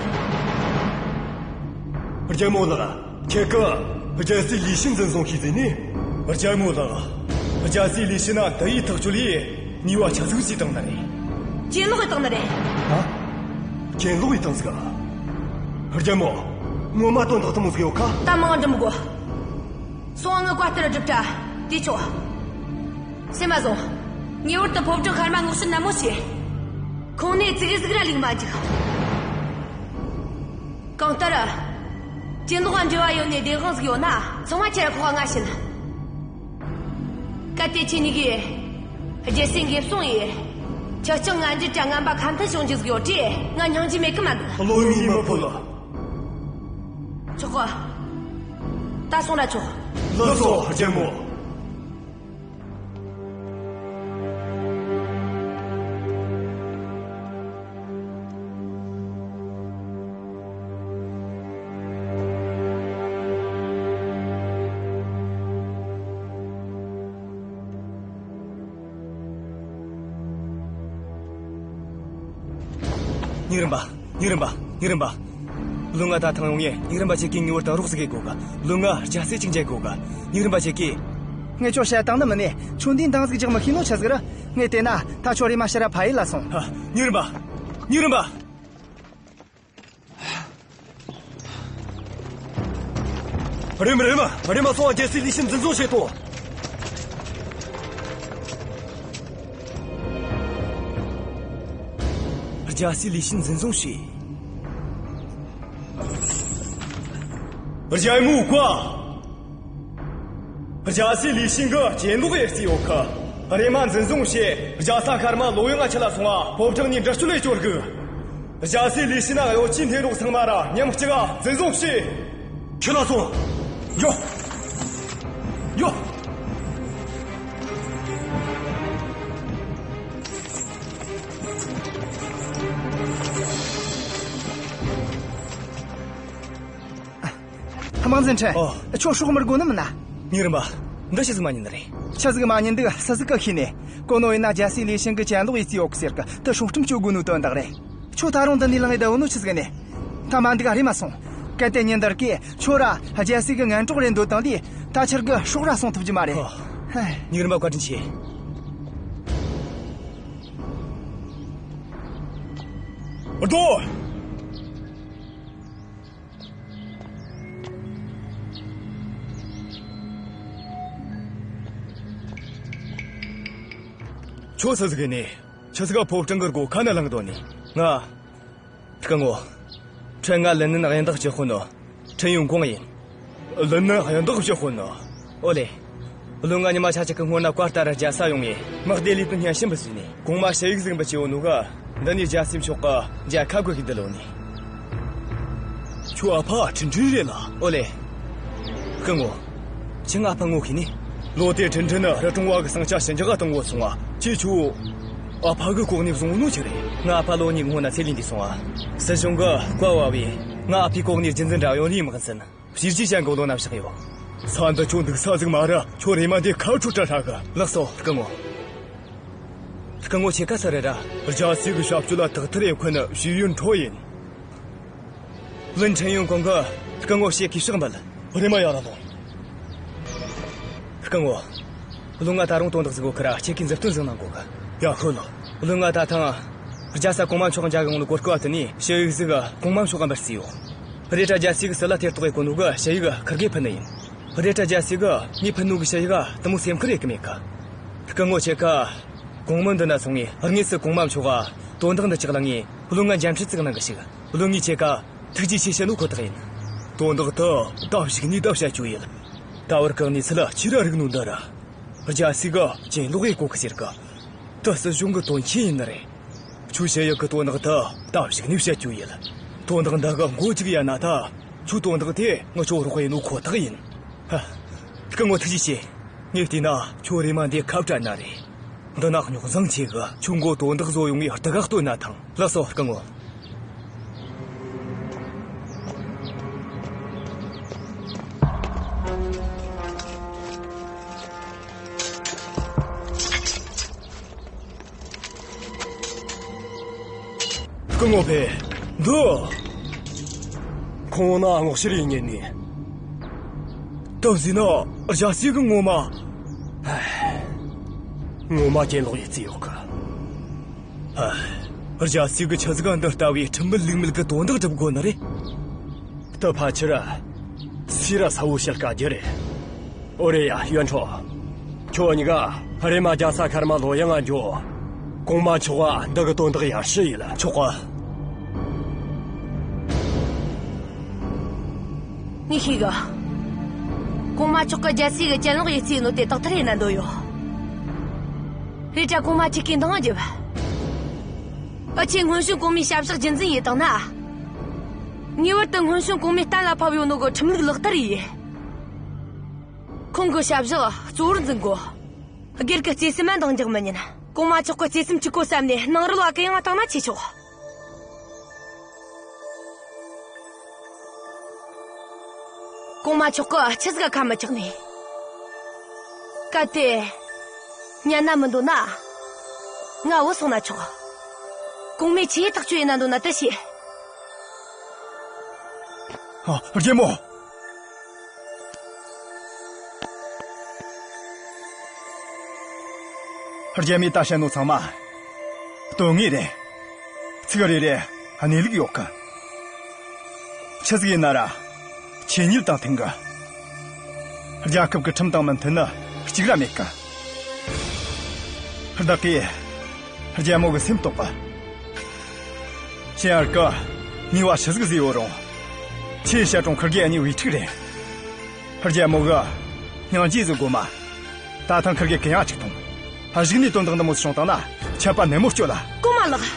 རྒྱལ་མོ་ལགས། ཁྱེད་ཀྱིས་རྒྱལ་སྲས་ལི་ཤིན་འཛིན་བཟུང་བྱས་ཟེར་ནི། རྒྱལ་མོ་ལགས། རྒྱལ་སྲས་ལི་ཤིན་ན་དེ་ཡི་ཐག་གཅོད་ལས་ནུས་པ་ཆི་ཟིག་བྱས་བཏང་ནི་རེད། གྱེན་ལོག་ཡེ་བཏང་ནི་རེད། ཧ། གྱེན་ལོག་ཡེ་བཏང་ཟིག་རྒྱལ་མོ། ངོ་མ་དོན་དག་དེ་མོ་ཟིག་ཡོད་ཁ། ད་མང་འགྲུབ་མི་དགོས། སོང་ངས་བཀའ་ལྟར་སྒྲུབ་དྲ་དེ་ཆོག་སེམས་མ་བཟུང་། ངེས་པར་དུ་ཕོ་བྲང་ཤར་མ་སྔོག་བཤེར་ནན་མོ་བྱས། ཁོང་ནས་ཙིག་གེ་ཟིག་ར་ལུས་མ་འཇུག་གང་ལྟར། གྱེན་ལོག་ག་འབྲེལ་བ་ཡོད་ནི་བདེན་དཔང་ཟིག་ཡོད་ན་ཚང་མ་ཁྱེར་ར་ཕོག་ག་ང་བྱིན། གལ་ཏེ་ཁྱེད་གཉིས་ཀྱིས་རྒྱལ་སྲས་འགེབས་སྲུང་ཡེ། ཁྱེད་ཅག་ང་འཇིག་ར་ངན་པ་ཁ་འཐོར་བྱུང་རྒྱུ་ཟིག་ཡོད་དུས་ང་སྙིང་རྗེ་མེད་གི་མ་འདུག། བློན་ངས་མི་ཕོད་ལ། ཆོག་གི། ད་སོང་ར་ཆོག། ལགས་སོ་རྒྱལ་མོ། ཉེ་རིམ་པ། ཉེ་རིམ་པ། ཉེ་རིམ་པ། བློན་ང་ད་ཐེངས་ཡོང་ངས་ཉེ་རིམ་པ་ཁྱེད་ཀྱིས་ངེས་པར་དུ་རོགས་ཟིག་གི་དགོས་གི། བློན་ང་རྒྱལ་སྲས་ཅིག་མཇལ་དགོས་གི། ཉེ་རིམ་པ་ཁྱེད་ཀྱིས། ངས་ཁྱོད་བཤད་བཏང་ནི་མིན་ནས་ཁྱོད་འདིའི་འདང་ཟིག་རྒྱག་མི་ཤེས་ནོ་ཆི་ཟིག་རེད། ངས་བལྟས་ན་ད་ཁྱོད་རེམ་མ་ཕྱིར་ར་ཕ་ཡུལ་ལ་སོང་། ཨ། ཉེ་རིམ་པ། ཉེ་རིམ་པ། རེམ་མ་རེམ་མ་རེམ་མ་སོང་། རྒྱལ་སྲས་ལི་ཤིན་འཛིན་བཟུང་བྱེད་དོ། རྒྱལ་སྲས་ལི་ཤིན་འཛིན་བཟུང་བྱས། རྒྱལ་མོའི་བཀའ། རྒྱལ་སྲས་ལི་ཤིན་གྱིས་གྱེན་ལོག་ཡེ་རྩིས་ཡོད་གི། རེམ་མ་འཛིན་བཟུང་བྱས། རྒྱལ་ས་ཤར་མ་ལོ་ཡང་ང་ཁྲིད་ལ་སོང་ང་ཕོ་བྲང་ནས་འདྲི་གཅོད་ལས་སྐྱོར་དགོས། རྒྱལ་སྲས་ལི་ཤིན་ན་གཡོ་ཅན་འཐེན་རོགས་ཚང་མ་ར་མཉམ་གཅིག་ག་འཛིན་བཟུང་བྱས། ཁྲིད་ལ་སོང་། ཡོ། ཡོ། དམག་འཛིན་ཁྲིན། ཨོ། ཁྱོད་སྲོག་མི་དགོས་ནི་མིན་ན། ཉེ་རིམ་པ། འདི་ཆི་ཟིག་མ་ཉན་ནི་རེད། ཆི་ཟིག་མ་ཉན་འདུག། སུ་ཟིག་གིས་ཤེས་ནས། གོ་ནོ་ཡིན་ན་རྒྱལ་སྲས་ལི་ཤིན་གྱིས་གྱེན་ལོག་ཡེ་རྩིས་ཡོད་གི་ཟེར་གི། དེ་སྲོག་ཁྲིམས་གཅོད་དགོས་ནོ་དོན་དག་རེད། ཁྱོད་ད་རུང་འདི་ནས་ལངས་ཡེ་བསྡད་ཡོད་ནོ་ཆི་ཟིག་ནས། ད་མ་འདུག་རེམ་མ་སོང་། གལ་ཏེ་ཉིན་འདིར་གི་ཁྱོད་ར་རྒྱལ་སྲས་གི་ངན་གྲོགས་རེད་འདོད་བཏང་དུས། ད་ཁྱེད་གི་སྲོག་ར་སྲུང་ཐུབ་རྒྱུ་མ་རེད། ཨོ། ཉེ་རིམ་པ་བཀའ་དྲིན་ཆེ། རྡོ། ཁྱོད་སུ་ཟིག་ཡིན་ནི། ཆི་ཟིག་ག་ཕོ་བྲང་གི་སྒོ་ཁ་ན་ལངས་དོ་ནི། ང་། སྐུ་ངོ། ཁྲིན་ང་ལིན་ནན་གཡུལ་འགོག་བྱེད་དཔོན་ནོ། ཁྲིན་ཡུང་ཀོང་ཡིན། ལིན་ནན་གཡུལ་འགོག་བྱེད་དཔོན་ནོ། ཨོ་ལེ། བློན་ང་ཉི་མ་ཆ་གཅིག་གི་སྔོན་ན་བཀའ་ལྟར་རྒྱལ་ས་ཡོང་ངས་དམག་སྡེ་ལས་དོན་སྙན་ཞུ་འབུལ་ཟེར་ནས་གོང་མ་ཞུ་ཡིག་ཟིག་འབུལ་བྱས་ཡོད་ནོ་ག། འདི་ནས་རྒྱལ་སྲས་མཆོག་གི་མཇལ་ཁ་དགོས་གི་འདི་ལོ་ནས། ཁྱོད་ཨ་ཕ་ཁྲིན་ཁྲིན་རེད་ལ། ཨོ་ལེ། སྐུ་ངོ། ཁྱེད་ང་ཨ་ཕ་ངོ་ཤེས་ནི། ལོ་དེ་ཁྲིན་ཁྲིན་ནི་རི་གྲོང་བ་གི་ཟིང་ཆ་ཞི་འཇགས་གཏོང་གོ་སོང་ང་། ཁྱེད་ཁྱོད་ཨ་ཕ་གི་གོ་གནས་བཟུང་ནོ་ཆི་རེད། ང་ཨ་ཕ་ལོ་གཉིས་སྔོན་ན་ཚེ་ལས་འདས་སོང་ང་། སྲིད་གཞུང་གི་བཀའ་བབས་བས་ང་ཨ་ཕའི་གོ་གནས་རྒྱུན་འཛིན་ར་ཡོང་ནི་མི་ཟིན། བྱས་རྗེས་ཅན་གོ་ལོ་ན་བཞག་ཡོད། ས་འདི་ཁྱོད་འདུག་ས་ཟིག་མ་ར། ཁྱོད་རེམ་མ་འདི་ཁ་འཕྲོ་བྲལ་ཧྲ་གི། ལགས་སོ་སྐུ་ངོ། སྐུ་ངོ་ཁྱེད་ཀ་སུ་རེད་ར། རྒྱལ་སྲས་གི་ཞབས་ཕྱོགས་ལ་དག་ཐེར་ཡེ་མཁན་ཞུས་ཡོན་ཁྲོ་ཡིན། ལིན་ཁྲིན་ཡུང་ཀོང་གིས་སྐུ་ངོ་ཞེ་གི་ཕྱག་འབུལ། རེམ་མ་ཡར་ར་ལོངས། སྐུ་ངོ། བློན་ང་ད་རུང་དོན་དག་ཟིག་གོ་ཁི་ར། ཁྱེད་ཀྱིས་མཛུབ་སྟོན་ཟིག་གནང་དགོས་གི། ཡ་ཤོད་ལ། བློན་ང་ད་ཐེངས་རྒྱལ་ས་གོང་མ་མཆོག་མཇལ་གི་ཡོང་ནོ་གོ་སྐབས་དེ་ནས་ཞུ་ཡིག་ཟིག་གོང་མ་མཆོག་ག་འབུལ་རྩིས་ཡོད། རེད་དྲ་རྒྱལ་སྲས་གིས་སུ་ལ་ཐེ་གཏོགས་ཡེ་གོ་ནོ་གི་ཞུ་ཡིག་ཁིར་གེ་ཕུལ་ནི་ཡིན། རེད་དྲ་རྒྱལ་སྲས་གིས་ངས་ཕུལ་ནོ་གི་ཞུ་ཡིག་དེ་མོ་སེམས་ཁུར་ཡེ་གི་མེད་གི། སྐུ་ངོ་ཁྱེད་ཀ་གོང་མ་འདི་ན་སོང་ངས་དངོས་སུ་གོང་མ་མཆོག་ག་དོན་དག་འདི་ཅིག་གླེང་ངས་བློན་ང་འཇམ་འཕྲད་ཅིག་གནང་གི་ཞུ། བློན་ངས་ཁྱེད་ཀ་ཐུགས་རྗེ་ཆེ་བཤད་ནོ་ཁོ་ཐག་ཡིན། དོན་དག་དེ་ད་གཞུག་ནས་ད་བཤད་རྒྱུ་ཡིན། ད་བར་གི་གནས་ཚུལ་ཆི་ར་རིག་ནོ་འདི་ར། རྒྱལ་སྲས་གིས་གྱེན་ལོག་ཡེ་གོ་གི་ཟེར་གི། དེ་སྲིད་གཞུང་གི་དོན་ཆེན་ཡིན་ནི་རེད། ཁྱོད་ཞུ་ཡིག་གི་དོན་དག་དེ་ད་གཞུག་ནས་བཤད་རྒྱུ་ཡིན། དོན་དག་འདི་གི་མགོ་ཅིག་ཡལ་ན་ད། ཁྱོད་དོན་དག་དེ་ང་ཁྱོད་རོགས་ཡེ་ནོ་ཁོ་ཐག་ཡིན། ཧ། སྐུ་ངོ་ཐུགས་རྗེ་ཆེ། ངས་བལྟས་ན་ཁྱོད་རེམ་མ་འདི་ཁ་བྲལ་ན་རེད། འདི་ན་རྙོག་འཛིང་ཆེ་གི། ཁྱོད་མགོ་དོན་དག་བཟོ་ཡོང་ངས་དེ་ག་སྟོན་ན་ཐང་། ལགས་སོ་སྐུ་ངོ། སྐུ་ངོ་ཕེ། འདི། ཁོང་ན་སྔོག་བཤེར་ཡེ་ཉན་ནི། སྟབས་ཟིན་ན་རྒྱལ་སྲས་གིས་ངོ་མ། ངོ་མ་གྱེན་ལོག་ཡེ་རྩིས་ཡོད་གི། ཨ། རྒྱལ་སྲས་གིས་ཆི་ཟིག་ག་འདི་ལྟ་བུའི་ཁྲིམས་འབུལ་ལུགས་མེད་གི་དོན་དག་སྒྲུབ་དགོས་ནི་རེད། དེ་ཕལ་ཆེར་སུས་ར་གསལ་བོ་བཤད་དཀའ་རྒྱུ་རེད། ཨོ་རེད་ཡ། ཡོན་ཁྲོ། ཁྱོད་གཉིས་ཀ་རེམ་མ་རྒྱལ་ས་ཤར་མ་ལོ་ཡང་ང་འགྱོ། གོང་མ་མཆོག་ག་འདི་གི་དོན་དག་ཡར་ཞུ་ཡིན། ཆོག་ག། ངས་ཤེས་གི། གོང་མ་མཆོག་གིས་རྒྱལ་སྲས་གིས་གྱེན་ལོག་ཡེ་རྩིས་ཡེ་ནོ་དེ་དག་ཐེར་ཡེ་ན་འདོད་ཡོད། རེད་དྲ། གོང་མ་ཁྱེད་ཀྱིས་འདང་རྒྱབ། ཨ། ཁྱེད་སྔོན་བྱོན་གོང་མའི་ཞབས་ཕྱོགས་རྒྱུན་འཛིན་ཡས་བཏང་ན། ངེས་པར་དུ་སྔོན་བྱོན་གོང་མའི་གཏན་ལ་ཕབ་ཡོད་ནོ་གི་ཁྲིམས་ལུགས་ལག་བསྟར་ཡས། ཁོང་གི་ཞབས་ཕྱོགས་གཙོ་བོར་འཛིན་དགོས། སྒེར་གྱི་བརྩེ་སེམས་མ་འདང་རྒྱག་མི་ཉན། གོང་མ་མཆོག་གི་བརྩེ་སེམས་གཅིག་པོ་བསམ་ནས་ནང་རོལ་བ་གུ་ཡངས་བཏང་ན་ཆེ་ཆོག་གོང་མ་མཆོག་གིས་ཆི་ཟིག་ག་ཁ་མི་གྲག་ནས། གལ་ཏེ་ཉན་ན་མི་འདོད་ན། ང་བུད་སོང་ན་ཆོག་གོང་མས་ཆི་ཐག་གཅོད་ཡས་ན་འདོད་ན་དེ་བྱོས། ཨ། རྒྱལ་མོ། རྒྱལ་མོས་ད་བཤད་ནོ་ཚང་མ་དོན་དངོས་རེད། ཚིག་རེ་རེར་གནས་ལུགས་ཡོད་གི། ཆི་ཟིག་ཡིན་ན་ར་ཆོས་ཉིད་དང་མཐུན་གི། རྒྱལ་ཁབ་ཀྱི་ཁྲིམས་དང་མི་མཐུན་ནི་གཅིག་ར་མེད་གི། བདག་གིས་རྒྱལ་མོ་གི་སེམས་རྟོགས་གི། ཤིན་ཡར་གིས་ཉེས་པ་ཆི་ཟིག་བཟོས་ཡོད་རུང་། ཆི་ཞ་ཀྲུང་ཁིར་གེ་གཉིས་བུ་ཕྲུག་རེད། རྒྱལ་མོ་གིས་སྙིང་རྗེ་བཟོ་དགོས་མ། ད་ཐེངས་ཁིར་གེ་གུ་ཡངས་གཅིག་ཐོངས། གཞུག་ནས་དོན་དག་འདི་མོ་བྱུང་བཏང་ན་ཆད་པ་ནན་མོ་གཅོད་ལ། གོང་མ་ལགས།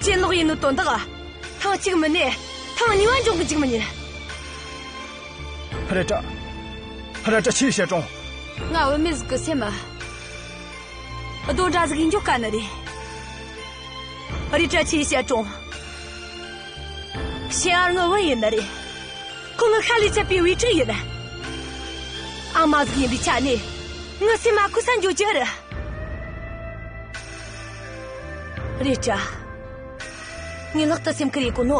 གྱེན་ལོག་ཡས་ནོ་དོན་དག་ཐེངས་གཅིག་མིན་ནས་ཐེངས་གཉིས་པ་འབྱུང་གི་འཇུག་མི་ཉན། རེད་དྲ། རེད་དྲ། ཆི་ཞ་ཀྲུང་། ང་བུད་མེད་ཟིག་གི་སེམས། རྡོ་འདྲ་ཟིག་ཡིན་རྒྱུ་དཀའ་ནི་རེད། རེད་དྲ། ཆི་ཞ་ཀྲུང་། ཤིན་ཡར་ངའི་བུ་ཡིན་ནི་རེད། ཁོ་ངའི་ཤ་ལས་ཆད་པའི་བུ་ཕྲུག་ཡིན། ཨ་མ་ཟིག་ཡིན་པའི་ཆ་ནས་ངའི་སེམས་མ་ཁུ་ས་འཇོག་རྒྱུ་རེད། རེད་དྲ། ངས་ལྷག་ཏུ་སེམས་ཁུར་ཡེད་གོ་ནོ།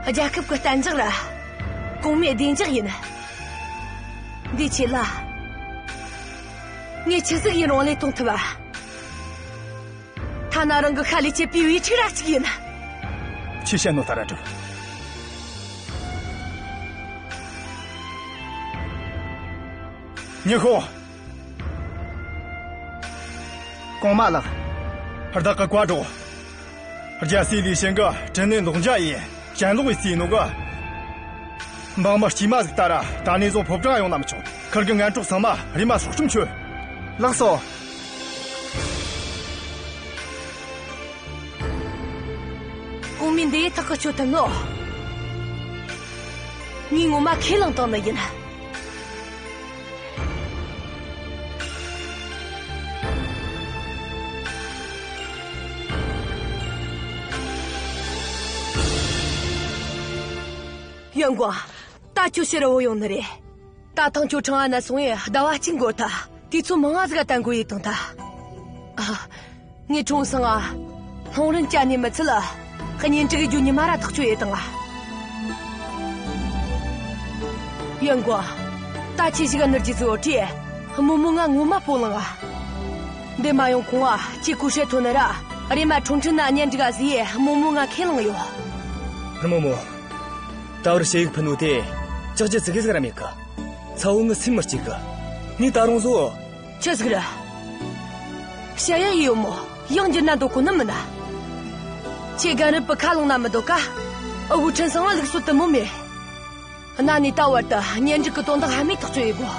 རྒྱལ་ཁབ་ཀྱི་གཏན་འཇགས་ར། གོང་མའི་བདེ་འཇགས་ཡིན། འདིའི་ཆེད་ལ། ངས་ཆི་ཟིག་ཡིན་རུང་ལས་གཏོང་ཐུབ། ཐ་ན་རང་གི་ཤ་ལས་ཆད་པའི་བུ་ཕྲུག་ར་གཅིག་ཡིན། ཆི་བཤད་ནོ་ད་ར་སྒྲུབ། ཉི་ཧོང་། གོང་མ་ལགས། བདག་གི་བཀའ་སྒྲོགས། རྒྱལ་སྲས་ལི་ཞན་གིས་དྲིན་ལན་ལོག་འཇལ་ཡས་གྱེན་ལོག་ཡས་རྩིས་ནོ་གི། འབངས་མི་དཀྱུས་མ་ཟིག་ད་ར་ད་ནས་བཟུང་ཕོ་བྲང་ཡོང་ན་མི་ཆོག་ཁིར་གི་ངན་གྲོགས་ཚང་མ་རེམ་མ་སྲོག་ཁྲིམས་གཅོད། ལགས་སོ། གོང་མས་འདི་ཡི་ཐག་གི་གཅོད་ཐུབ་ནོ། ངས་ངོ་མ་ཁས་བླངས་བཏང་ནི་ཡིན། ཡོན་ཀོང་། ད་ཁྱོད་ཕྱིར་བུད་ཡོང་ནི་རེད། ད་ཐེངས་ཁྱོད་ཁྲང་ཨན་ན་སོང་ངས་ཟླ་བ་གཅིག་འགོར་ཐལ། དུས་ཚོད་མང་ང་ཟིག་ག་ད་འགོར་ཡས་བཏང་ཐལ། ཨ། ངས་ཁྲུང་ཟང་ང་། སློང་རིན་བཅད་ནས་མི་ཚད་ལ། གཉེན་སྒྲིག་རྒྱུ་ཉི་མ་ར་ཐག་གཅོད་ཡས་བཏང་ང་། ཡོན་ཀོང་། ད་ཁྱོས་ཞིག་ནུར་གྱི་ཟིག་ཡོད་དྲིས། རྨོ་མོ་ང་ངོ་མ་སྤོ་ལངས་ང་། འདི་མ་ཡོང་གོང་ང་ཁྱོས་ཀུ་ཧྲེ་ཐོན་ནི་ར་རེམ་མ་ཁྲུང་ཁྲུང་ན་གཉེན་སྒྲིག་ག་ཟེར་ཡས་རྨོ་མོ་ང་ཁས་བླངས་ཡོད། རྨོ་མོ། ད་བར་ཞུ་ཡིག་ཕུལ་ནོ་དེ་ཅག་ཅི་ཙི་གེ་ཟིག་ར་མེད་གི། ཚ་བོ་ངའི་སེམས་མི་སྐྱིད་གི། ངས་ད་རུང་བཟོ། ཆི་ཟིག་རེད། ཞ་ཡ་ཡི་ཡོད་མོ། ཡང་འགྱུར་ན་འདོད་གོ་ནི་མིན་ན། ཁྱོས་རྒན་རབས་པའི་ཁ་ལོངས་ན་མི་འདོད་ཀ། ཨ་ཁུ་ཁྲིན་ཚང་ང་ལུགས་སྲོལ་དེ་མོ་མེད། གནའ་ནས་ད་བར་དུ་གཉེན་སྒྲིག་གི་དོན་དག་ཧ་མས་ཐག་གཅོད་ཡེད་དགོ།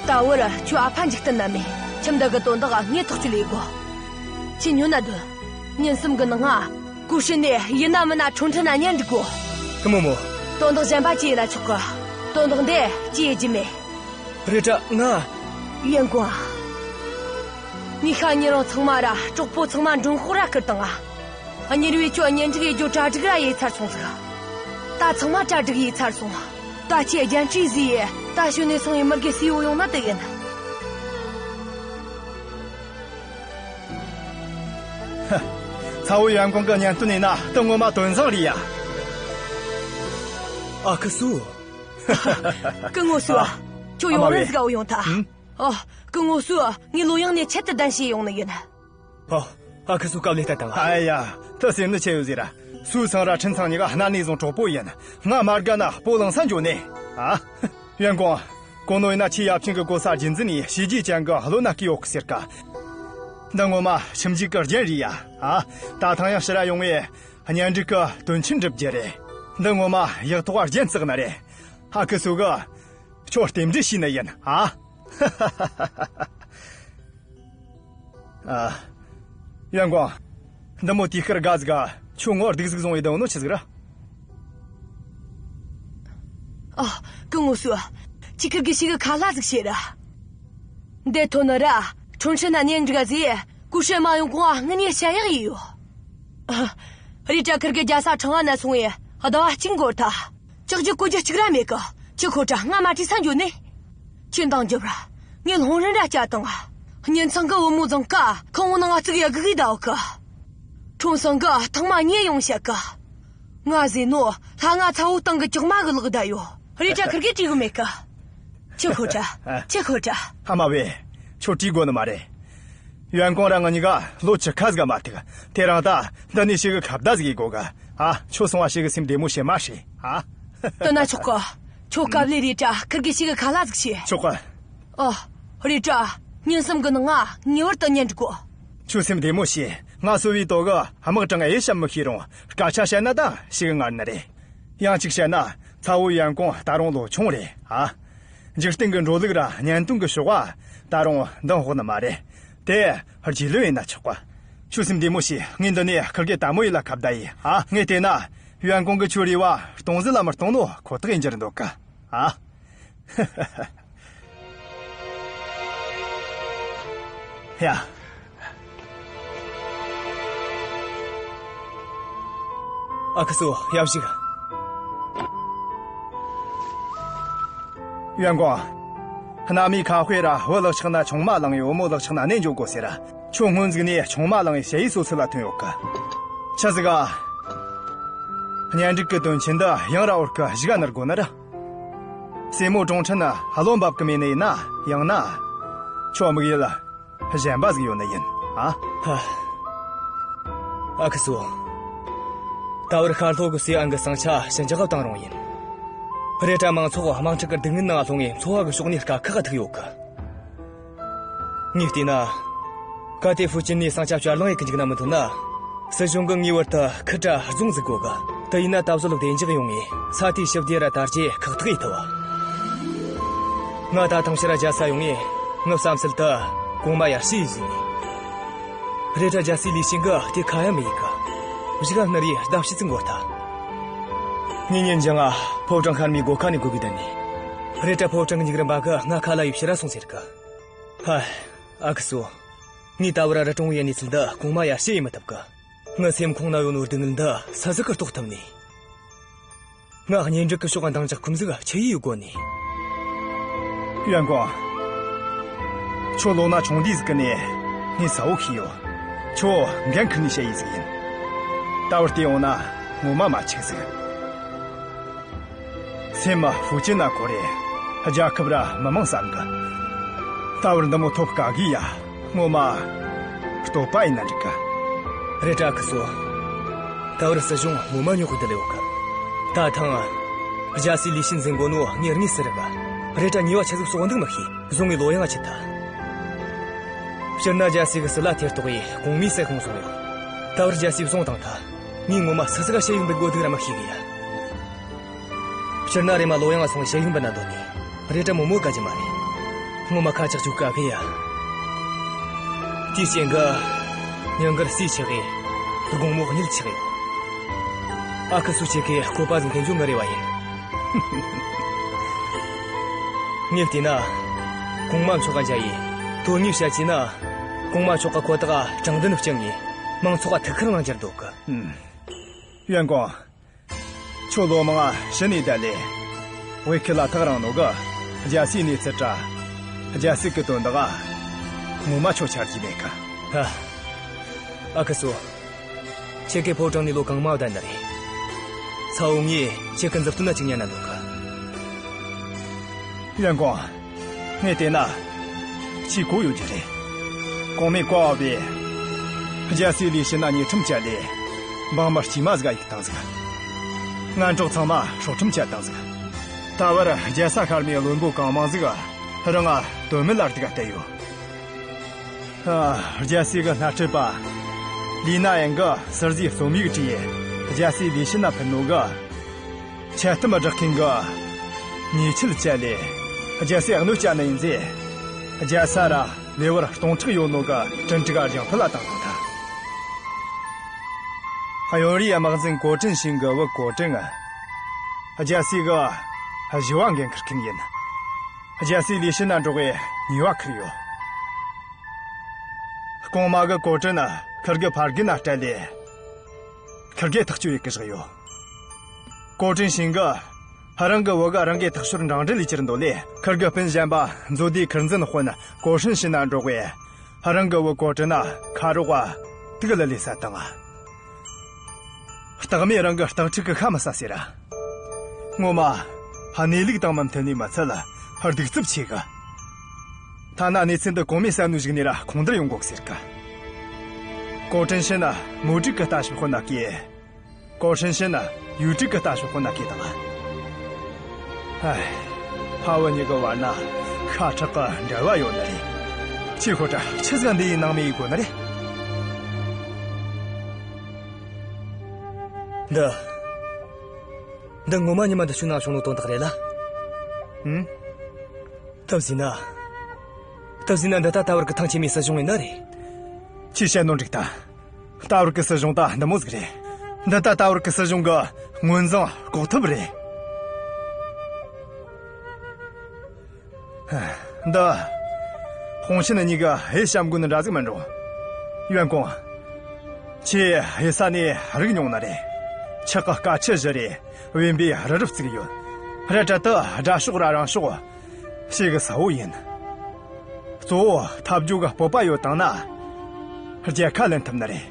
ད་བར་ཁྱོའི་ཨ་ཕ་འཇིག་རྟེན་ན་མེད། ཁྱིམ་བདག་གི་དོན་དག་ངས་ཐག་གཅོད་ཡེད་དགོ། ཁྱོས་ཉོན་ན་སྡོད། ཉིན་གསུམ་གི་ནང་ང་ཀུ་ཧྲེ་ནས་ཡིན་ན་མིན་ན་ཁྲུང་ཁྲུང་ན་གཉེན་སྒྲིག་དགོ། ཀི་རྨོ་མོ། དོན་དག་གཞན་པ་ཅི་ཡིན་ན་ཆོག་གི། དོན་དག་འདི་ཅི་ཡེད་རྒྱུ་མེད། རེད་དྲ་ང་། ཡོན་ཀོང་། ངས་ཤ་ཉེ་རིང་ཚང་མ་ར་གྲོགས་པོ་ཚང་མ་མགྲོན་ཤོག་ར་བསྐུར་བཏང་ང་། གཉེར་བས་ཁྱོད་གཉེན་སྒྲིག་ཡེད་རྒྱུ་གྲ་སྒྲིག་ར་ཡེད་ཚར་སོང་ཟིག། ད་ཚང་མ་གྲ་སྒྲིག་ཡེད་ཚར་སོང་། ད་ཁྱོས་རྒྱན་སྤྲས་ཟེར་ཡས་ད་ཞོན་ནས་སོང་ཡས་མི་དགེ་སུས་བུད་ཡོང་ན་དེ་ཡིན། ཧ། ཚ་བོ་ཡོན་ཀོང་གི་གཉེན་སྟོན་ཡིན་ན་དེ་ངོ་མ་དོན་བཟང་རེད་ཡ། ཨ་ཁུ་སུ། སྐུ་ངོ་སུ། ཨ། ཁྱོད་ཡོང་རན་ཟིག་ག་བུད་ཡོང་ཐལ། ཨ། སྐུ་ངོ་སུ། ངས་ལོ་ཡང་ནས་ཆེད་དུ་གདན་ཞུས་ཡོང་ནི་ཡིན། ཨོ། ཨ་ཁུ་སུ་སྐབས་ལས་བསྟན་བཏང་། ཨ་ཡ། ད་སེམས་ནི་ཆེ་ཡོད་ཟེར་ར། སུའུ་ཚང་ར་ཁྲིན་ཚང་གཉིས་ཀ་གནའ་ནས་བཟུང་གྲོགས་པོ་ཡིན། ང་མ་དགའ་ན་སྤོ་ལངས་ས་འགྱོ་ནས། ཨ། ཡོན་ཀོང་། གོ་ནོ་ཡིན་ན་ཁྱོས་ཡབ་ཆེན་གི་གོ་ས་རྒྱུན་འཛིན་ནས་བྱས་རྗེས་ཅན་གི་བློན་ན་བསྐོས་ཡོད་གི་ཟེར་ག། འདི་ངོ་མ་ཁྱིམ་རྒྱུད་གི་རྒྱན་རེད་ཡ། ཨ། ད་ཐེངས་ཡང་ཕྱིར་ར་ཡོང་བས་གཉེན་སྒྲིག་གི་དོན་ཆེན་འགྲུབ་རྒྱུ་རེད། འདི་ངོ་མ་ཡག་ཐོག་ག་རྒྱན་བསགས་ནི་རེད། ཨ་ཁུ་སུ་གིས་ཁྱོད་རྟེན་འབྲེལ་ཞུས་ནི་ཡིན། ཨ། ཨ། ཡོན་ཀོང་། འདི་མོ་དུས་སྐར་དགའ་ཟིག་ག་ཁྱོད་ངོ་སྡུག་ཟིག་བཟུང་བའི་དོན་ནོ་ཆི་ཟིག་ར། ཨ། སྐུ་ངོ་སུ། ཁྱེད་ཁིར་གི་ཞིག་གི་ཁ་ལ་ཟིག་བྱེད་ར། འདི་ཐོན་ནི་ར་ཁྲོན་ཧྲི་ན་གཉེན་སྒྲིག་ཟེ་གུ་ཧྲེ་མ་ཡོང་གོང་ང་ངི་ནས་བཤད་ཡག་ཡིན་ཡོ། ཨ། རེད་དྲ་ཁིར་གི་རྒྱལ་ས་ཁྲང་ཨན་ན་སོང་ཡེ་ཟླ་བ་གཅིག་འགོར་ཐལ། ཅག་ཅི་གོ་རྒྱུ་གཅིག་ར་མེད་གི། ཁྱོད་ཁོ་དྲ་ང་མ་བྲིས་ས་འགྱོ་ནི། ཁྱོད་འདང་རྒྱོབ་ར། ངས་སློང་རིན་ར་བསྐྱལ་བཏང་ང་། གཉེན་ཚང་གི་བུ་མོ་ཚང་ཀ་ཁང་བའི་ནང་ང་བཙུགས་ཡེ་སྒུག་གི་བསྡད་ཡོད་གི། ཁྲོམ་སྲང་གི་ཐེངས་མ་གཉིས་ཡོང་བཤད་གི། ང་ཟེར་ནོ་ལྷ་ང་ཚ་བོ་སྟེང་གི་ཅོག་མ་གི་ལག་བསྡད་ཡོད། རེད་དྲ་ཁིར་གིས་བྲིས་གི་མེད་གི། ཁྱོད་ཁོ་དྲ། ཁྱོད་ཁོ་དྲ། ཨ་མ་བས། ཁྱོད་བྲིས་དགོས་ནི་མ་རེད། ཡོན་ཀོང་ར་ང་གཉིས་ཀ་ལོ་བཅུ་ཁ་ཟིག་ག་མ་ཐུག་དེ་རིང་ད་འདི་ནས་ཞིག་གི་ཁ་བརྡ་ཟིག་ཡེད་དགོས་གི། ཨ། ཁྱོད་སོང་བ་ཞིག་གི་སེམས་བདེ་མོ་བྱེད་མ་ཤེས། ཨ། དེ་ན་ཆོག་གི། ཁྱོད་སྐབས་ལས་རེད་དྲ་ཁིར་གི་ཞིག་གི་ཁ་ལ་ཟིག་བྱེད། ཆོག་གི། ཨ། རེད་དྲ། ཉིན་གསུམ་གི་ནང་ང་ངེས་པར་དུ་གཉེན་སྒྲིག་དགོས། ཁྱོད་སེམས་བདེ་མོ་བྱོས། ང་སོ་བའི་དོ་གི་དམག་དྲངས་ཨེ་བཤད་མི་ཤེས་རུང་སྐད་ཆ་བཤད་ན་ད་ཞིག་གི་ངར་ནི་རེད། ཡང་གཅིག་བཤད་ན་ཚ་བོ་ཡོན་ཀོང་ད་རུང་ལོ་ཆུང་རེད། ཨ། འཇིག་རྟེན་གི་འགྲོ་ལུགས་ར་གཉེན་སྟོན་གི་ཕྱོགས་བ་ད་རུང་འདང་ཕོག་ནི་མ་རེད། དེ་རྗེས་ལོ་ཡིན་ན་ཆོག་གི། ཁྱོད་སེམས་བདེ་མོ་བྱོས། ངས་འདི་ནས་ཁིར་གེ་དལ་མོ་ཡེད་ལ་ཁ་བརྡ་ཡེད། ཨ། ངས་བལྟས་ན་ཡོན་ཀོང་གིས་ཁྱོའི་རེ་བ་སྟོང་ཟད་ལ་མི་གཏོང་ནོ་ཁོ་ཐག་ཡིན་རྒྱུར་འདོད་གི། ཨ། ཡ། ཨ་ཁུ་སུ། ཡར་བཞུགས། ཡོན་ཀོང་། གནའ་མིའི་ཁ་དཔེ་ར་བུ་ལག་ཆགས་ན་ཆུང་མ་བླངས་ཡོད། བུ་མོ་ལག་ཆགས་ན་གནས་འགྱོ་དགོས་ཟེར་ར། ཁྱོད་སྔོན་ཟིག་ནས་ཆུང་མ་བླངས་ཡེ་ཞ་ཡི་སོ་སོ་ལ་ཐོན་ཡོད་གི། ཆི་ཟིག་ག། གཉེན་སྒྲིག་གི་དོན་ཆེན་འདི་ཡང་ར་འོར་གི་གཞུག་ག་ནུར་དགོས་ནི་ར། སྲས་མོ་ཀྲོང་ཁྲན་ནི་བློ་འབབ་གི་མེད་ནི་ཡིན་ན། ཡང་ན་ཁྱོད་དམིགས་ཡུལ་གཞན་པ་ཟིག་ཡོད་ནི་ཡིན། ཨ། ཧ། ཨ་ཁུ་སུ། ད་བར་ཤར་ལྷོ་གི་སུའེ་ཨན་གི་ཟིང་ཆ་ཞི་འཇགས་བཏང་རུང་ཡིན། རེད་དྲ་མང་ཚོགས་དམག་འཁྲུག་གི་སྡུག་བསྔལ་ནང་ལྷུང་ངེ་འཚོ་བ་གི་ཕྱོགས་ནས་དཀའ་ཁག་ཐུག་ཡོད་གི། ངས་བལྟས་ན། གལ་ཏེ་ཧྥུའུ་ཅན་ནས་ཟིང་ཆ་བསྐྱར་ལངས་ཡེ་གི་འཇུག་ན་མི་འདོད་ན། སྲིད་གཞུང་གིས་ངེས་པར་དུ་ཁུར་དྲ་རྫོང་འཛུགས་དགོས་གི། དེ་ཡིན་ན་ད་གཟོད་བདེ་འཇགས་ཡོང་ངེ་ས་དེའི་ཞི་བདེ་ར་དར་རྒྱས་ཁག་ཐེག་ཡེད་ཐུབ་བ། ང་ད་ཐེངས་ཕྱི་ར་རྒྱལ་ས་ཡོང་ངེ་ངའི་བསམ་ཚུལ་དེ་གོང་མ་ཡར་ཞུ་ཡེ་ཟེར་ནི། རེད་དྲ་རྒྱལ་སྲས་ལི་ཞན་གིས་དེ་ཁ་ཡ་མི་ཡེད་གི། གཞུག་ག་ནུར་ཡེ་ཟླ་ཕྱེད་ཙམ་འགོར་ཐལ། ངས་ཉིན་རྒྱུན་ང་ཕོ་བྲང་ཤར་མའི་སྒོ་ཁ་ནས་སྒུག་གི་བསྡད་ནི། རེད་དྲ་ཕོ་བྲང་གི་འཇིགས་རུམ་པ་གིས་ང་ཁ་ལ་ཡེ་ཕྱིར་ར་སོང་ཟེར་གི། ཧ། ཨ་ཁུ་སུ། ངས་ད་བར་ར་རི་གྲོང་བའི་གནས་ཚུལ་འདི་གོང་མ་ཡར་ཞུ་ཡེ་མི་ཐུབ་གི། ངའི་སེམས་ཁོང་ན་ཡོད་ནོ་སྡུག་བསྔལ་འདི་སུ་ཟིག་གིས་རྟོགས་ཐུབ་ནི། ང་གཉེན་སྒྲིག་གི་ཕྱོགས་འདང་རྒྱག་ཁོམ་ཟིག་ཆི་ཡེ་ཡོད་དགོས་ནི། ཡོན་ཀོང་། ཁྱོད་ལོ་ན་ཆུང་དུས་ཟིག་གི་ནས་ངས་གསལ་བོ་ཤེས་ཡོད། ཁྱོད་འགན་ཁུར་ནས་བཤད་ཡེ་ཟིག་ཡིན། ད་བར་བལྟས་ཡོང་ན་ངོ་མ་མ་འཆུག་ཟིག། སེམས་མ་ཧྥུའུ་ཅན་ན་འཁོར་རེ། རྒྱལ་ཁབ་ར་མི་མང་བསམ་གི། ད་བར་འདི་མོ་ཐོབ་དཀའ་གི་ཡ། ངོ་མ་བསྟོད་པ་ཡིན་ན་འགྲིག་གི། རེད་དྲ་ཨ་ཁུ་སུ། ད་བར་སྲིད་གཞུང་ངོ་མ་རྙོག་གི་བསྡད་ཡོད་གི། ད་ཐེངས་རྒྱལ་སྲས་ལི་ཞན་འཛིན་གོ་ནོ་ངས་དངོས་སུ་རིག་གི། རེད་དྲ་ཉེས་པ་ཆི་ཟིག་བསགས་འདུག་མི་ཤེས། བཟུང་ངེ་ལོ་ཡང་ང་ཆད་ཐལ། སྤྱིར་ན་རྒྱལ་སྲས་གི་སྲིད་ལ་ཐེ་གཏོགས་ཡེ་གོང་མའི་སྲས་ཁོངས་སོང་ཡོད། ད་བར་རྒྱལ་སྲས་བཟུང་བཏང་ཐལ། ངས་ངོ་མ་སུ་ཟིག་ག་ཞུ་ཡིག་འབུལ་དགོས་འདུག་ར་མི་ཤེས་གི་ཡ། སྤྱིར་ན་རེམ་མ་ལོ་ཡང་སོང་ཞུ་ཡིག་འབུལ་ན་འདོད་ནི། རེད་དྲ་རྨོ་མོ་དགའ་རྒྱུ་མ་རེད། ངོ་མ་ཁ་ཆག་ཅུག་དཀའ་གི་ཡ། དེའི་རྐྱེན་གི་ཉིན་དཀར་སུས་ཆག་གི། དགོང་མོ་གཉིད་ཆག་ཡོད། ཨ་ཁུ་སུ་ཁྱེད་ཀྱི་བཀོད་པ་ཟིག་འཐེན་རྒྱུ་ངའི་རེ་བ་ཡིན། ངས་བལྟས་ན། གོང་མ་མཆོག་ག་མཇལ་ཡེ་དོན་དངོས་བཤད་རྒྱུ་ན། གོང་མ་མཆོག་ག་ཁོ་ཐག་དྲང་བདེན་བསྐྱངས་ངེ་མང་ཚོགས་ག་ཐུགས་ཁུར་གནང་རྒྱུར་འདོད་གི། ཡོན་ཀོང་། ཁྱོད་ལོ་མང་ང་ཕྱི་ནས་བསྡད་ལེ། བོད་ཁུལ་ལ་ཐག་རིང་ནོ་གི། རྒྱལ་སའི་གནས་ཚུལ་དྲ། རྒྱལ་སྲིད་ཀྱི་དོན་དག་ངོ་མ་ཁྱོད་ཆ་རྒྱུས་མེད་གི། ཧ། ཨ་ཁུ་སུ། ཁྱེད་ཀྱིས་ཕོ་བྲང་ནས་ལོ་གང་མང་བསྡད་ནི་རེད། ཚ་བོ་ངས་ཁྱེད་ཀྱི་མཛུབ་སྟོན་ན་གཅིག་ཉན་ན་འདོད་གི། ཡོན་ཀོང་། ངས་བལྟས་ན། ཁྱོས་གོ་ཡོད་རྒྱུ་རེད། གོང་མས་བཀའ་ཕབ་བས། རྒྱལ་སྲས་ལི་ཞན་ན་ཉེས་ཁྲིམས་བཅད་ལེ། འབངས་མི་དཀྱུས་མ་ཟིག་ག་གཡུགས་བཏང་ཟིག། ངན་གྲོགས་ཚང་མ་སྲོག་ཁྲིམས་བཅད་བཏང་ཟིག། ད་བར་རྒྱལ་ས་ཤར་མའི་བློན་པོ་གང་མང་ཟིག་རང་ང་དོན་མེད་ལ་སྡུག་ག་གཏད་ཡོད། ཨ། རྒྱལ་སྲས་ཀྱི་སྣེ་ཁྲིད་པ་ལི་ན་ཡང་གིས་ཟུར་ཟའི་རྩོམ་ཡིག་བྲིས་ཡེ་རྒྱལ་སྲས་ལི་ཞན་ན་ཕུལ་ནོ་གི། འཆལ་གཏམ་བསྒྲགས་མཁན་གི་ཉེས་ཆད་བཅད་ལེ། རྒྱལ་སྲས་གནོད་བསྐྱལ་ནི་ཡིན་ཟེ། རྒྱལ་ས་ར། ལེ་བར་སྟོང་ཕྲག་ཡོད་ནོ་གི་ཀྲིན་ཀྲི་ག་རྒྱང་ཕུད་ལ་བཏང་བཏང་ཐལ། གཡོན་རུའི་དམག་འཛིན་གོ་ཀྲིན་ཤིན་གི་བུ་གོ་ཀྲིན་ང་། རྒྱལ་སྲས་གི་བཞི་བ་འགན་འཁུར་མཁན་ཡིན། རྒྱལ་སྲས་ལི་ཤི་ན་འགྲོགས་པའི་གཉིས་པ་འཁུར་ཡོད། གོང་མ་གི་གོ་ཀྲིན་ཁིར་གི་ཕ་རྒན་ན་སྤྲད་ལེ། ཁིར་གེ་ཐག་གཅོད་ཡེ་གི་བཞག་ཡོད། གོ་ཀྲིན་ཤིན་གི་ཧ་རང་གི་བུ་ག་རང་གི་ཐག་ཤོར་འབྲང་འདྲི་ལས་ཅིར་འདོད་ལེ། ཁིར་གི་སྤུན་གཞན་པ་མཛོ་དེའི་ཁུར་འཛིན་དཔོན་གོ་ཧྲིན་ཤིན་ན་འགྲོགས་པའི་ཧ་རང་གི་བུ་གོ་ཀྲིན་ན་ཁ་རོག་ག་དུག་ལི་ལི་ས་བཏང་ང་། སྟག་མས་རང་གི་སྟག་ཕྲུག་གི་ཤ་མི་ཟ་ཟེར་ར། ངོ་མ། ཧ་གནས་ལུགས་དང་མི་མཐུན་ནི་མི་ཚད་ལ་ཧ་གདུག་རྩུབ་ཆེ་གི། ཐ་ན་གནས་ཚུལ་འདི་གོང་མའི་བསམ་བློའི་གཞུག་ནས་ར་ཁོང་འདིར་ཡོང་དགོས་ཟེར་གི། གོ་ཀྲིན་ཤིན་ན་མོ་ཀྲིག་གི་ལྟ་ཞིབ་དཔོན་ན་གི། གོ་ཀྲིན་ཤིན་ན་ཡུའུ་ཀྲིག་གི་ལྟ་ཞིབ་དཔོན་ན་གི་དང་། ཧའི། ཕ་བུ་གཉིས་ཀྱི་བར་ན་ཤ་ཁྲག་གི་འབྲེལ་བ་ཡོད་ནི་རེད། ཁྱེད་ཁོ་ཏྲ་ཆི་ཟིག་འདི་ཡི་ནང་མི་ཡི་གོ་ནི་རེད། འདི། འདི་ངོ་མ་ཉི་མ་འདི་ཆུ་ནང་བྱུང་ནོ་དོན་དག་རེད་ལ། ཨུམ། སྟབས་ཟིན་ན། སྟབས་ཟིན་ན་འདི་ད་ད་བར་གི་ཐང་ཆེན་མོའི་སྲིད་གཞུང་ཡིན་ནི་རེད། ཁྱེད་བཤད་ནོ་འགྲིག་ད། ད་བར་གི་སྲིད་གཞུང་ད་འདི་མོ་ཟིག་རེད། འདི་ད་ད་བར་གི་སྲིད་གཞུང་གི་ངོས་འཛིན་ལྐོག་ཐབས་རེད། འདི། ཧོང་ཆིན་གཉིས་ཀ་ཧེ་བྱམས་མགོན་འདྲ་ཟིག་མིན་འགྲོ། ཡོན་ཀོང་། ཁྱེད་ཧེ་ས་ནས་རིག་མྱོང་ནི་རེད། ཆག་གི་སྐད་ཆ་བཞི་རེ། བེམ་པོའི་རི་རབ་བརྩིགས་ཡོད། རེད་དྲ་དུ་དགྲ་ཕྱོགས་ར་རང་ཕྱོགས། ཞེ་གི་གསལ་བོ་ཡིན། གཙོ་བོ་འཐབ་ཇུས་གི་སྤོབས་པ་ཡོད་བཏང་ན། རྒྱལ་ཁ་ལེན་ཐུབ་ནི་རེད།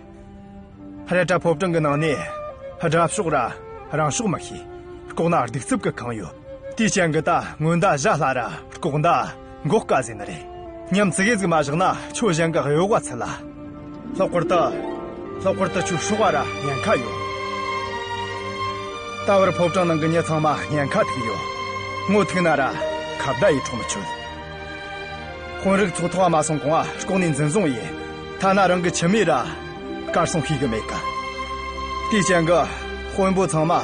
རེད་དྲ་ཕོ་བྲང་གི་ནང་ནས་དགྲ་ཕྱོགས་ར་རང་ཕྱོགས་མི་ཤེས། ལྐོག་ན་གདུག་རྩུབ་གི་ཁེངས་ཡོད། དེའི་རྐྱེན་གི་ད་སྔོན་ད་ཞྭ་ལྷ་ར་ལྐོག་ད་མགོ་དཀར་ཟེར་ནི་རེད། ཉམས་ཙི་གེ་ཟིག་མ་བཞག་ན་ཁྱོད་གཞན་གི་གཡོ་བ་ཚུད་ལ། ལྷག་པར་དུ། ལྷག་པར་དུ་ཁྱོད་སྲོག་ག་ར་ཉེན་ཁ་ཡོད། ད་བར་ཕོ་བྲང་ནང་གི་མྱི་ཚང་མ་ཉེན་ཁ་ཐུག་ཡོད། ངོ་ཐུག་ན་ར་ཁ་བརྡ་ཡེ་འཕྲོག་མི་ཆོད། དཔོན་རིགས་ཚོགས་ཐོག་མ་སོང་གོང་ང་ལྐོག་ནས་འཛིན་བཟུང་ཡེ། ཐ་ན་རང་གི་ཁྱིམ་མི་ར་གར་སོང་ཤེས་གི་མེད་གི། དེའི་རྐྱེན་གི་དཔོན་པོ་ཚང་མ་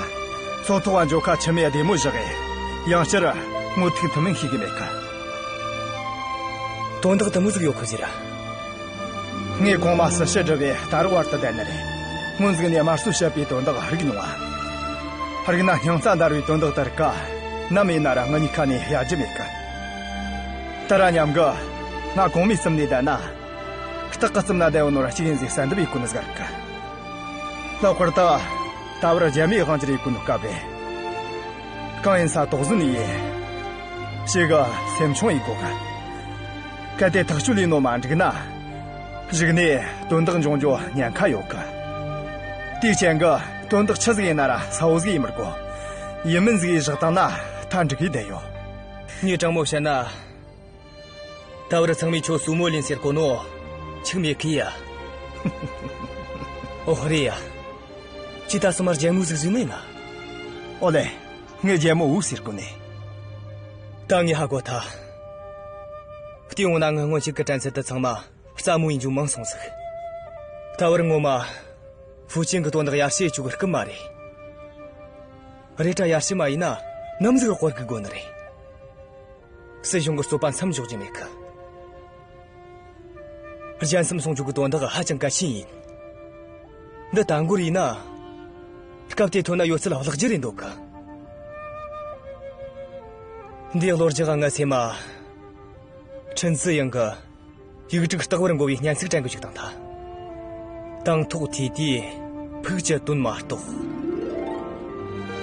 ཚོགས་ཐོག་བ་འཇོག་ཁ་ཁྱིམ་མི་བདེ་མོ་བཞག་གི། ཡང་བསྐྱར་ངོ་ཐུག་ཐུབ་མིན་ཤེས་གི་མེད་གི། དོན་དག་དེ་མོ་ཟིག་ཡོད་ཁུ་ཟེར་ར། ངས་གོང་མ་སྲི་ཞུ་བསྒྲུབས་པའི་ད་རུ་བར་དུ་བསྡད་ནི་རེད། སྔོན་ཟིག་ནས་དམར་གསོད་བྱེད་པའི་དོན་དག་རིག་མྱོང་ང་། རིག་ན་སྙིང་རྩ་འདར་བའི་དོན་དག་དེར་ཀ་ནམ་ཡིན་ན་ར་ང་གཉིས་ཁ་ནས་ཡལ་རྒྱུ་མེད་གི། ད་ར་མཉམ་གི་ང་གོང་མའི་རྩིབ་ནས་བསྡད་ན། སྟག་གི་རྩིབ་ན་བསྡད་ཡོད་ནོ་ར་གཅིག་ཡིན་ཟིག་གསལ་འདེབས་ཡེ་གོ་ནི་ཟིག་ག། ལྷག་པར་དུ་ད་བར་རྒྱལ་མོའི་དབང་སྒྱུར་ཡེ་གོ་ནོ་སྐབས་རེད། གང་ཡིན་ས་དོགས་ཟོན་ཡེ། ཞེ་གི་སེམས་ཆུང་ཡེ་གོ་གི། གལ་ཏེ་ཐག་གཅོད་ལས་ནོ་མ་འགྲིག་ན། གཞུག་ནས་དོན་དག་འབྱུང་རྒྱུ་ཉེན་ཁ་ཡོད་གི། དེའི་རྐྱེན་གི་དོན་དག་ཆི་ཟིག་ཡིན་ན་ར་གསལ་བོ་ཟིག་ཡེ་མི་དགོ། ཡིན་མིན་ཟིག་ཡེ་བཞག་བཏང་ན་ཐ་འགྲིག་གི་བསྡད་ཡོད། ངས་དྲང་མོ་བཤད་ན། ད་བར་ཚང་མས་ཁྱོད་སུ་མོ་ལིན་ཟེར་གོ་ནོ་འཆུག་མེད་གི་ཡ། ཨོ་རེད་ཡ། ཁྱེད་ད་སོ་མ་རྒྱལ་མོ་ཟིག་ཟིག་ནས་ན། ཨོ་ལེ། ངས་རྒྱལ་མོ་འུ་ཟེར་གོ་ནི། ད་ངས་ཧ་གོ་ཐལ། བལྟས་འོང་ན་ངི་སྔོན་ཆད་གི་དྲན་ཚད་དེ་ཚང་མ་རྩ་མོ་ཡིན་རྒྱུ་མང་སོང་ཟིག། ད་བར་ངོ་མ་ཧྥུ་ཅན་གི་དོན་དག་ཡར་ཞུ་བཅུག་གི་སྐབས་མ་རེད། རེད་དྲ་ཡར་ཞུ་མ་ཡེ་ན་ནམ་ཟིག་དཔའ་གི་དགོ་ནི་རེད། སྲིད་གཞུང་གི་རྩོད་པ་མཚམས་འཇོག་རྒྱུ་མེད་གི། རྒྱལ་མཚམས་སྲུང་སྐྱོབ་ཀྱི་དོན་དག་ཧ་ཅང་གལ་ཆེན་ཡིན། འདི་ད་འགོར་ཡིན་ན། སྐབས་དེ་ཐོན་ན་ཡོད་ཚད་ལ་བརླག་རྒྱུ་རེད་འདོད་གི། འདིའི་གློ་རྒྱག་ང་སེམས་མ། ཁྲིན་ཙི་ཡང་གི་ཡིག་དྲུག་རྟག་བར་འགོ་བའི་སྙན་ཚིག་དྲན་གི་བཅུག་བཏང་ཐལ། དང་ཐོག་ཐོས་དུས་ཕུགས་ཀྱི་དོན་མ་རྟོགས།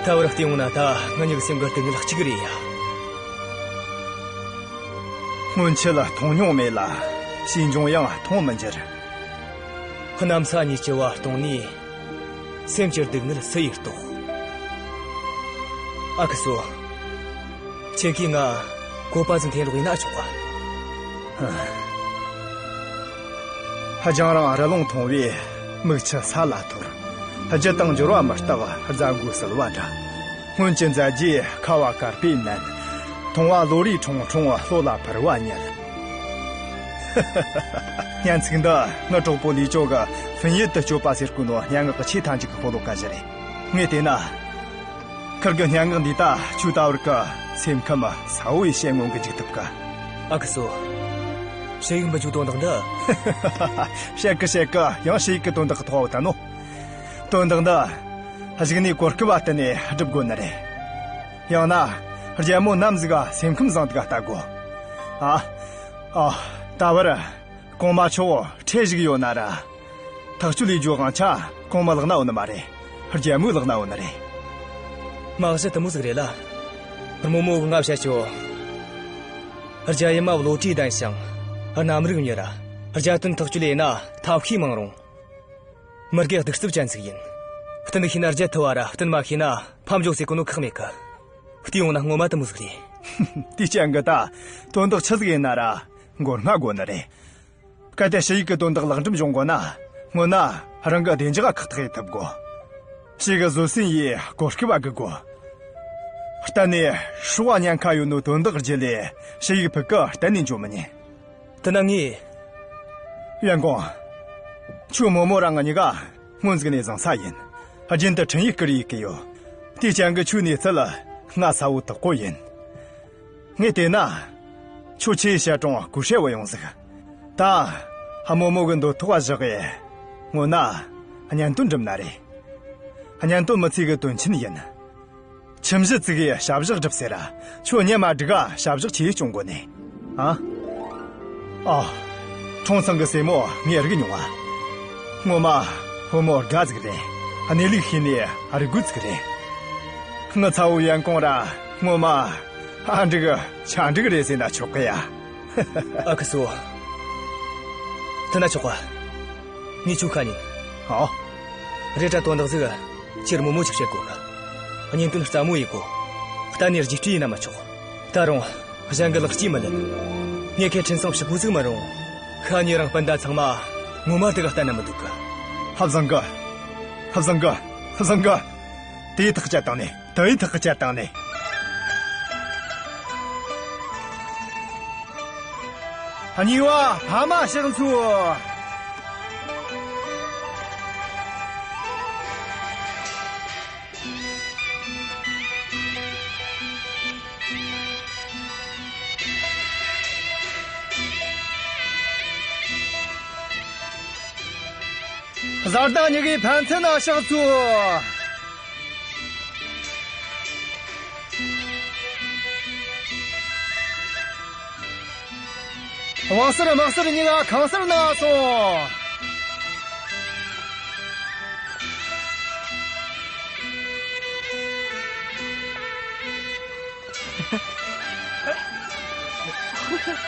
ད་བར་བལྟས་འོང་ན་ད་ང་གཉིས་ཀྱི་སེམས་ཀྱི་སྡུག་བསྔལ་གཅིག་རེད་ཡ། སྔོན་ཆད་ལ་མཐོང་མྱོང་མེད་ལ། ཕྱིས་འབྱུང་ཡང་མཐོང་མི་འགྱུར། གནམ་ས་གཉིས་ཀྱི་བར་སྟོང་ནས། སེམས་ཀྱི་སྡུག་བསྔལ་སུ་ཡིས་རྟོགས། ཨ་ཁུ་སོ། ཁྱེད་ཀྱིས་ང་བཀོད་པ་ཟིག་འཐེན་རོགས་ཡེ་ན་ཆོག་ག། ཧ། རྒྱང་རིང་རི་ལུང་མཐོང་བས་མིག་ཆུ་ས་ལ་འཐོར། རྒྱུ་དང་འབྱོར་བ་མི་རྟག་རྫ་མགོའི་བསིལ་བ་འདྲ། སྔོན་གྱི་མཛད་རྗེས་ཁ་བ་དཀར་པོས་མནན། མཐོང་བ་ལོ་རེའི་ཁྲུང་ཁྲུང་བློ་ལ་འཕུར་བ་ཉིད། སྙན་ཚིག་འདི་ངའི་གྲོགས་པོ་ལི་ཅོ་གིས་ཧྥིན་ཡུལ་དུ་སྤྱོད་པ་ཟེར་གོ་ནོ་སྙན་ངག་གི་ཆེས་མཐའ་མཇུག་གི་ཤོ་ལོ་ཀ་ཞིག་རེད། ངས་བལྟས་ན། ཁིར་གི་སྙན་ངག་འདིས་ད་ཁྱོད་ད་བར་གི་སེམས་ཁམས་གསལ་བོ་ཡེ་བཤད་མངོན་གི་འཇུག་ཐུབ་གི། ཨ་ཁུ་སོ། ཞུ་ཡིག་འབུལ་རྒྱུའི་དོན་དག་འདི། བཤད་གི་བཤད་གི། ཡང་ཞུ་ཡིག་གི་དོན་དག་གི་ཐོག་བཏང་ནོ། དོན་དག་འདི་གཞུག་ནས་གོ་སྐབས་བ་བསྟུན་ནས་སྒྲུབ་དགོས་ནི་རེད། ཡང་ན་རྒྱལ་མོ་ནམ་ཟིག་ག་སེམས་ཁམས་བཟང་འདུག་ག་ལྟ་དགོས། ཨ། ཨ། ད་བར་གོང་མ་མཆོག་ཁྲལ་ཞིག་ཡོད་ན་ར། ཐག་གཅོད་ལས་རྒྱུ་དབང་ཆ་གོང་མ་ལག་ན་ཡོད་ནི་མ་རེད། རྒྱལ་མོའི་ལག་ན་ཡོད་ནི་རེད། མ་གཞི་དེ་མོ་ཟིག་རེད་ལ། རྨོ་མོ་གི་ང་བཤད་ཆོག་རྒྱལ་ཡུམ་མ་བློ་གྲོས་ལྡན་ཞིང་། རྣམ་རིག་མྱུར་ར། རྒྱལ་དོན་ཐག་གཅོད་ལས་ན་ཐབས་ཤེས་མང་རུང་། མི་དགེ་གདུག་རྩུབ་ཅན་ཟིག་ཡིན། བསྟུན་ཤེས་ན་རྒྱལ་ཐུབ་བ་ར། བསྟུན་མ་ཤེས་ན་ཕམ་འཇོག་ཟེར་གོ་ནོ་ཁག་མེད་གི། བལྟས་ཡོང་ན་ངོ་མ་དེ་མོ་ཟིག་རེད། དེའི་རྐྱེན་གི་ད་དོན་དག་ཆི་ཟིག་ཡིན་ན་ར་མགོ་སྔ་དགོས་ནི་རེད། གལ་ཏེ་ཞུ་ཡིག་གི་དོན་དག་ལེགས་འགྲུབ་འབྱུང་དགོས་ན། སྔོན་ན་རང་གི་བདེ་འཇགས་ཁག་ཐེག་ཡེད་ཐུབ་དགོས། ཞུ་ཡིག་བཟོད་བསྲན་ཡེད། གོ་སྐབས་བ་སྒུག་དགོས། གཏན་ནས་སྲོག་བ་ཉེན་ཁ་ཡོད་ནོ་དོན་དག་བརྒྱུད་ལས་ཞུ་ཡིག་ཕུད་གི་གཏན་ནས་འཇོག་མི་ཉན། དེ་ན་ངས། ཡོན་གོང་། ཁྱོད་རྨོ་མོ་ར་ང་གཉིས་ཀ་སྔོན་ཟིག་ནས་བཟང་ས་ཡིན། རྒྱུན་དུ་འཕྲིན་ཡིག་བསྐུར་ཡེད་གི་ཡོད། དེའི་རྐྱེན་གི་ཁྱོའི་གནས་ཚུལ་ང་གསལ་བོ་དག་པོ་ཡིན། ངས་བལྟས་ན། ཁྱོད་ཆེས་བཤད་གྲོང་སྐུ་ཧྲེ་བོ་ཡོང་ཟིག་ད་རྨོ་མོ་གི་འདོད་ཐོག་བ་བཞག་གི། སྔོན་ན་གཉེན་དོན་འགྲིམ་ན་རེད། གཉེན་དོན་མི་ཚེ་གི་དོན་ཆེན་ཡིན། ཁྱིམ་གཞི་བཙུགས་གི་བྱ་བཞག་སྒྲུབ་ཟེར་ར། ཁྱོད་གཉེན་མ་སྒྲིག་ག་བྱ་བཞག་ཆི་ཡེ་སྐྱོང་དགོས་ནི། ཨ། ཨ། ཁྲོང་ཚང་གི་སྲས་མོ་ངས་རིག་མྱོང་ང་། ངོ་མ་བུ་མོ་དགའ་ཟིག་རེད། གནས་ལུགས་ཤེས་ནས་རིག་རྒོད་ཟིག་རེད། ངི་ཚ་བོ་ཡོན་གོང་ར་ངོ་མ་ཨ་འགྲིག་ཆ་འགྲིག་རེད་ཟེར་ན་ཆོག་གི་ཡ། ཨ་ཁུ་སོ། དེ་ན་ཆོག་ག་ངས་ཁྱོད་ཁ་ཉན། ཨོ། རེད་དྲ་དོན་དག་ཟིག་ཁྱེད་རྨོ་མོ་ཅིག་བཤད་དགོས་གི། གཉེན་དོན་རྩ་མོ་ཡེད་དགོས། གཏན་ནས་རྗེས་སྤྲོད་ཡེད་ན་མི་ཆོག་ད་རུང་གཞན་གི་ལག་སྐྱེས་མི་ལེན། ངས་ཁྱེད་འཕྲིན་བཟང་ཕྱུག་པོ་ཟིག་མ་རུང་། ཤ་ཉེ་རིང་སྤུན་ཟླ་ཚང་མ་ངོ་མ་དེ་ག་གཏན་ན་མི་འདུག་གི། ཧ་བཟང་གི། ཧ་བཟང་གི། ཧ་བཟང་གི། དེའི་ཐག་བཅད་བཏང་ནས། དེའི་ཐག་བཅད་བཏང་ནས། གཉིས་པ་ཕ་མ་ཕྱག་འཚལ། བཟའ་ཟླ་གཉིས་ཀའི་ཕན་ཚུན་ན་ཕྱག་འཚལ། དབང་ཟུར་དམག་ཟུར་གཉིས་ཀ་ཁང་གསར་ནང་སོང་།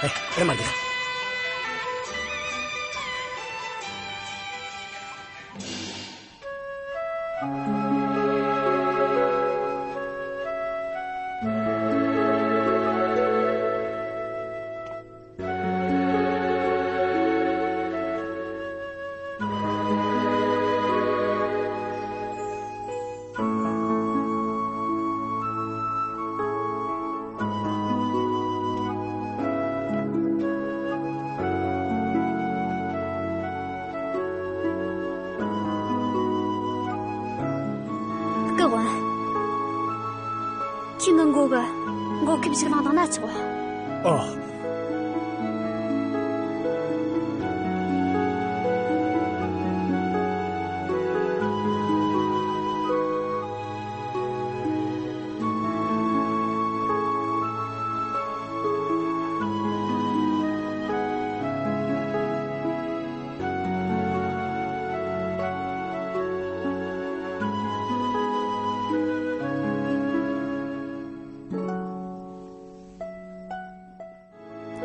ཨེ། ཨེ་མ་འདི། སྐུ་ངོ་། ཁྱོས་ངའི་མགོ་གི་མགོ་ཁེབས་ཞིག་བླངས་བཏང་ན་ཆོག་ཨ།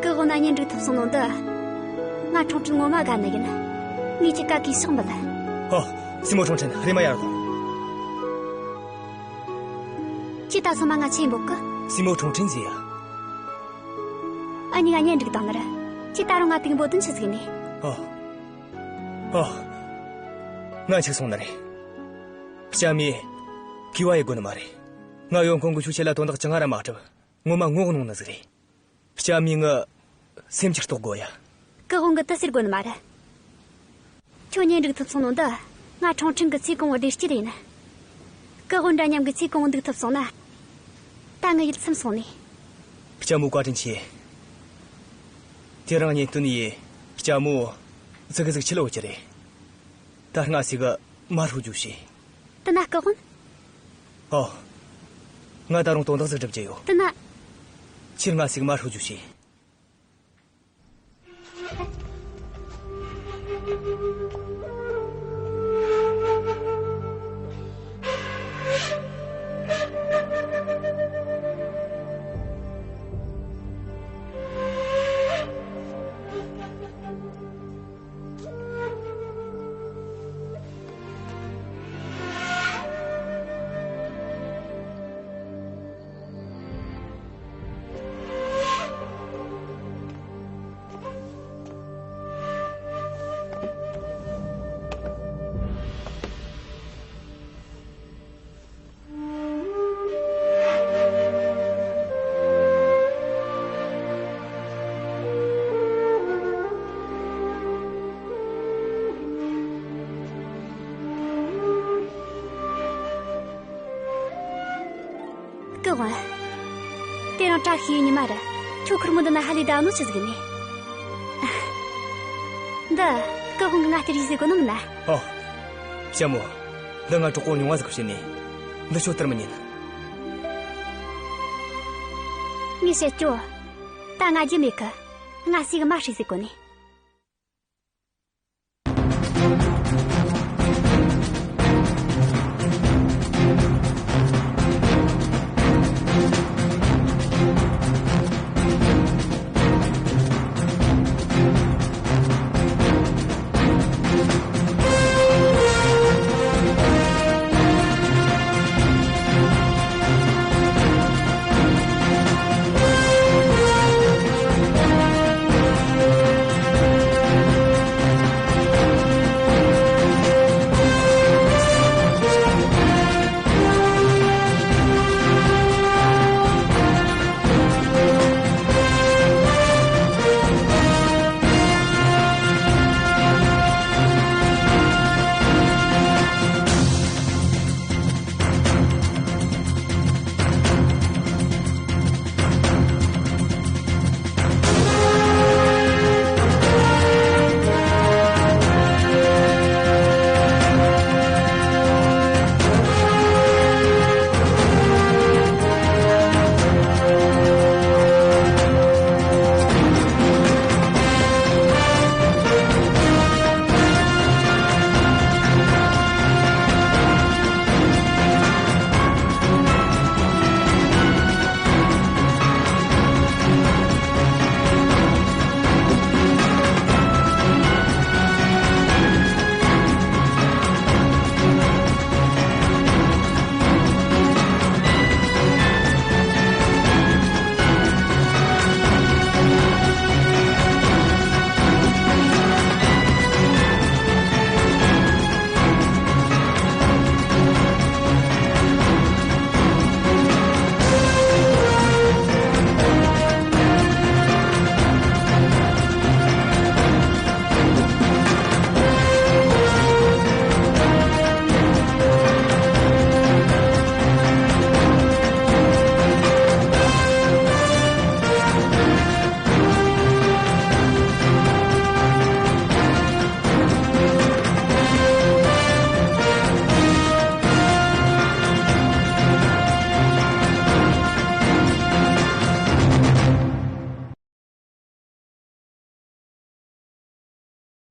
སྐུ་ངོ་ན་གཉེན་སྒྲིག་ཐུབ་སོང་ནོ་འདི། ང་ཁྲུང་ཁྲུང་ངོ་མ་དགའ་ནི་ཡིན། ངས་ཁྱེད་ཀ་གུས་ཕྱག་འབུལ། ཨོ། སྲས་མོ་ཁྲུང་ཁྲུང་རེམ་མ་ཡར་ལོངས། ཁྱེད་ད་སོ་མ་ང་ཆེ་འབོད་གི། སྲས་མོ་ཁྲུང་ཁྲུང་ཟེར་ཡ། ཨ་ནི་ང་གཉེན་སྒྲིག་བཏང་ནི་རེད། ཁྱེད་ད་རུང་ང་དེ་འབོད་དོན་ཆི་ཟིག་ནི། ཨོ། ཨོ། ང་འཆུག་སོང་ནི་རེད། ལྕམ་མས་གུས་པ་ཡེད་དགོས་ནི་མ་རེད། ང་ཡོན་གོང་གི་ཁྱོའི་ཆེད་ལ་དོན་དག་ཅང་ར་མ་སྒྲུབ། ངོ་མ་ངོ་གནོང་ནི་ཟིག་རེད། ལྕམ་མས་ངི་སེམས་ཁྲལ་རྟོགས་དགོས་ཡ། སྐུ་ངོ་གིས་དེ་ཟེར་དགོས་ནི་མ་རེད། ཁྱོད་གཉེན་སྒྲིག་ཐུབ་སོང་ནོ་འདི། ང་ཁྲུང་ཁྲུང་གི་ཚེ་གང་བོའི་བདེ་སྐྱིད་ཡིན། སྐུ་ངོ་འདྲ་མཉམ་གི་ཚེ་གང་བོ་འདུག་ཐུབ་སོང་ན། ད་ངི་ཡིད་ཚིམ་སོང་ནི། ལྕམ་མོ་བཀའ་དྲིན་ཆེ། ཁྱེད་རང་གཉེན་སྟོན་ཡས་ལྕམ་མོ་ཙི་གེ་ཟིག་ཆེ་ལོ་གི་རེད། ད་སྔ་སི་གི་མ་ཧྲུ་རྒྱུ་ཤེས། དེ་ན་སྐུ་དབང་། ཨོ། ང་ད་རུང་དོན་དག་ཟིག་སྒྲུབ་རྒྱུ་ཡོད། དེ་ན། ཁྱེད་སྔ་སི་གི་མ་ཧྲུ་རྒྱུ་ཤེས། སྐུ་དབང་། དེ་རིང་བཀྲ་ཤིས་ཉི་མ་རེད། ཁྱོད་ཁུར་མོ་འདི་ན་ཧ་ལས་བསྡད་ནོ་ཆི་ཟིག་ནས། འདི་སྐུ་དབང་གིས་ང་སྟེར་རྒྱུ་ཟེར་གོ་ནོ་མིན་ན། ཨོ། ལྕམ་མོ། འདི་ང་གྲོགས་པོ་རྙིང་བ་ཟིག་གིས་བྱིན་ནས། འདི་ཁྱོད་སྟེར་མི་ཉན། ངས་བཤད་རྒྱུ། ད་ང་རྒྱུ་མེད་གི། སྔ་སི་གི་མ་ཧྲུ་ཟེར་གོ་ནས།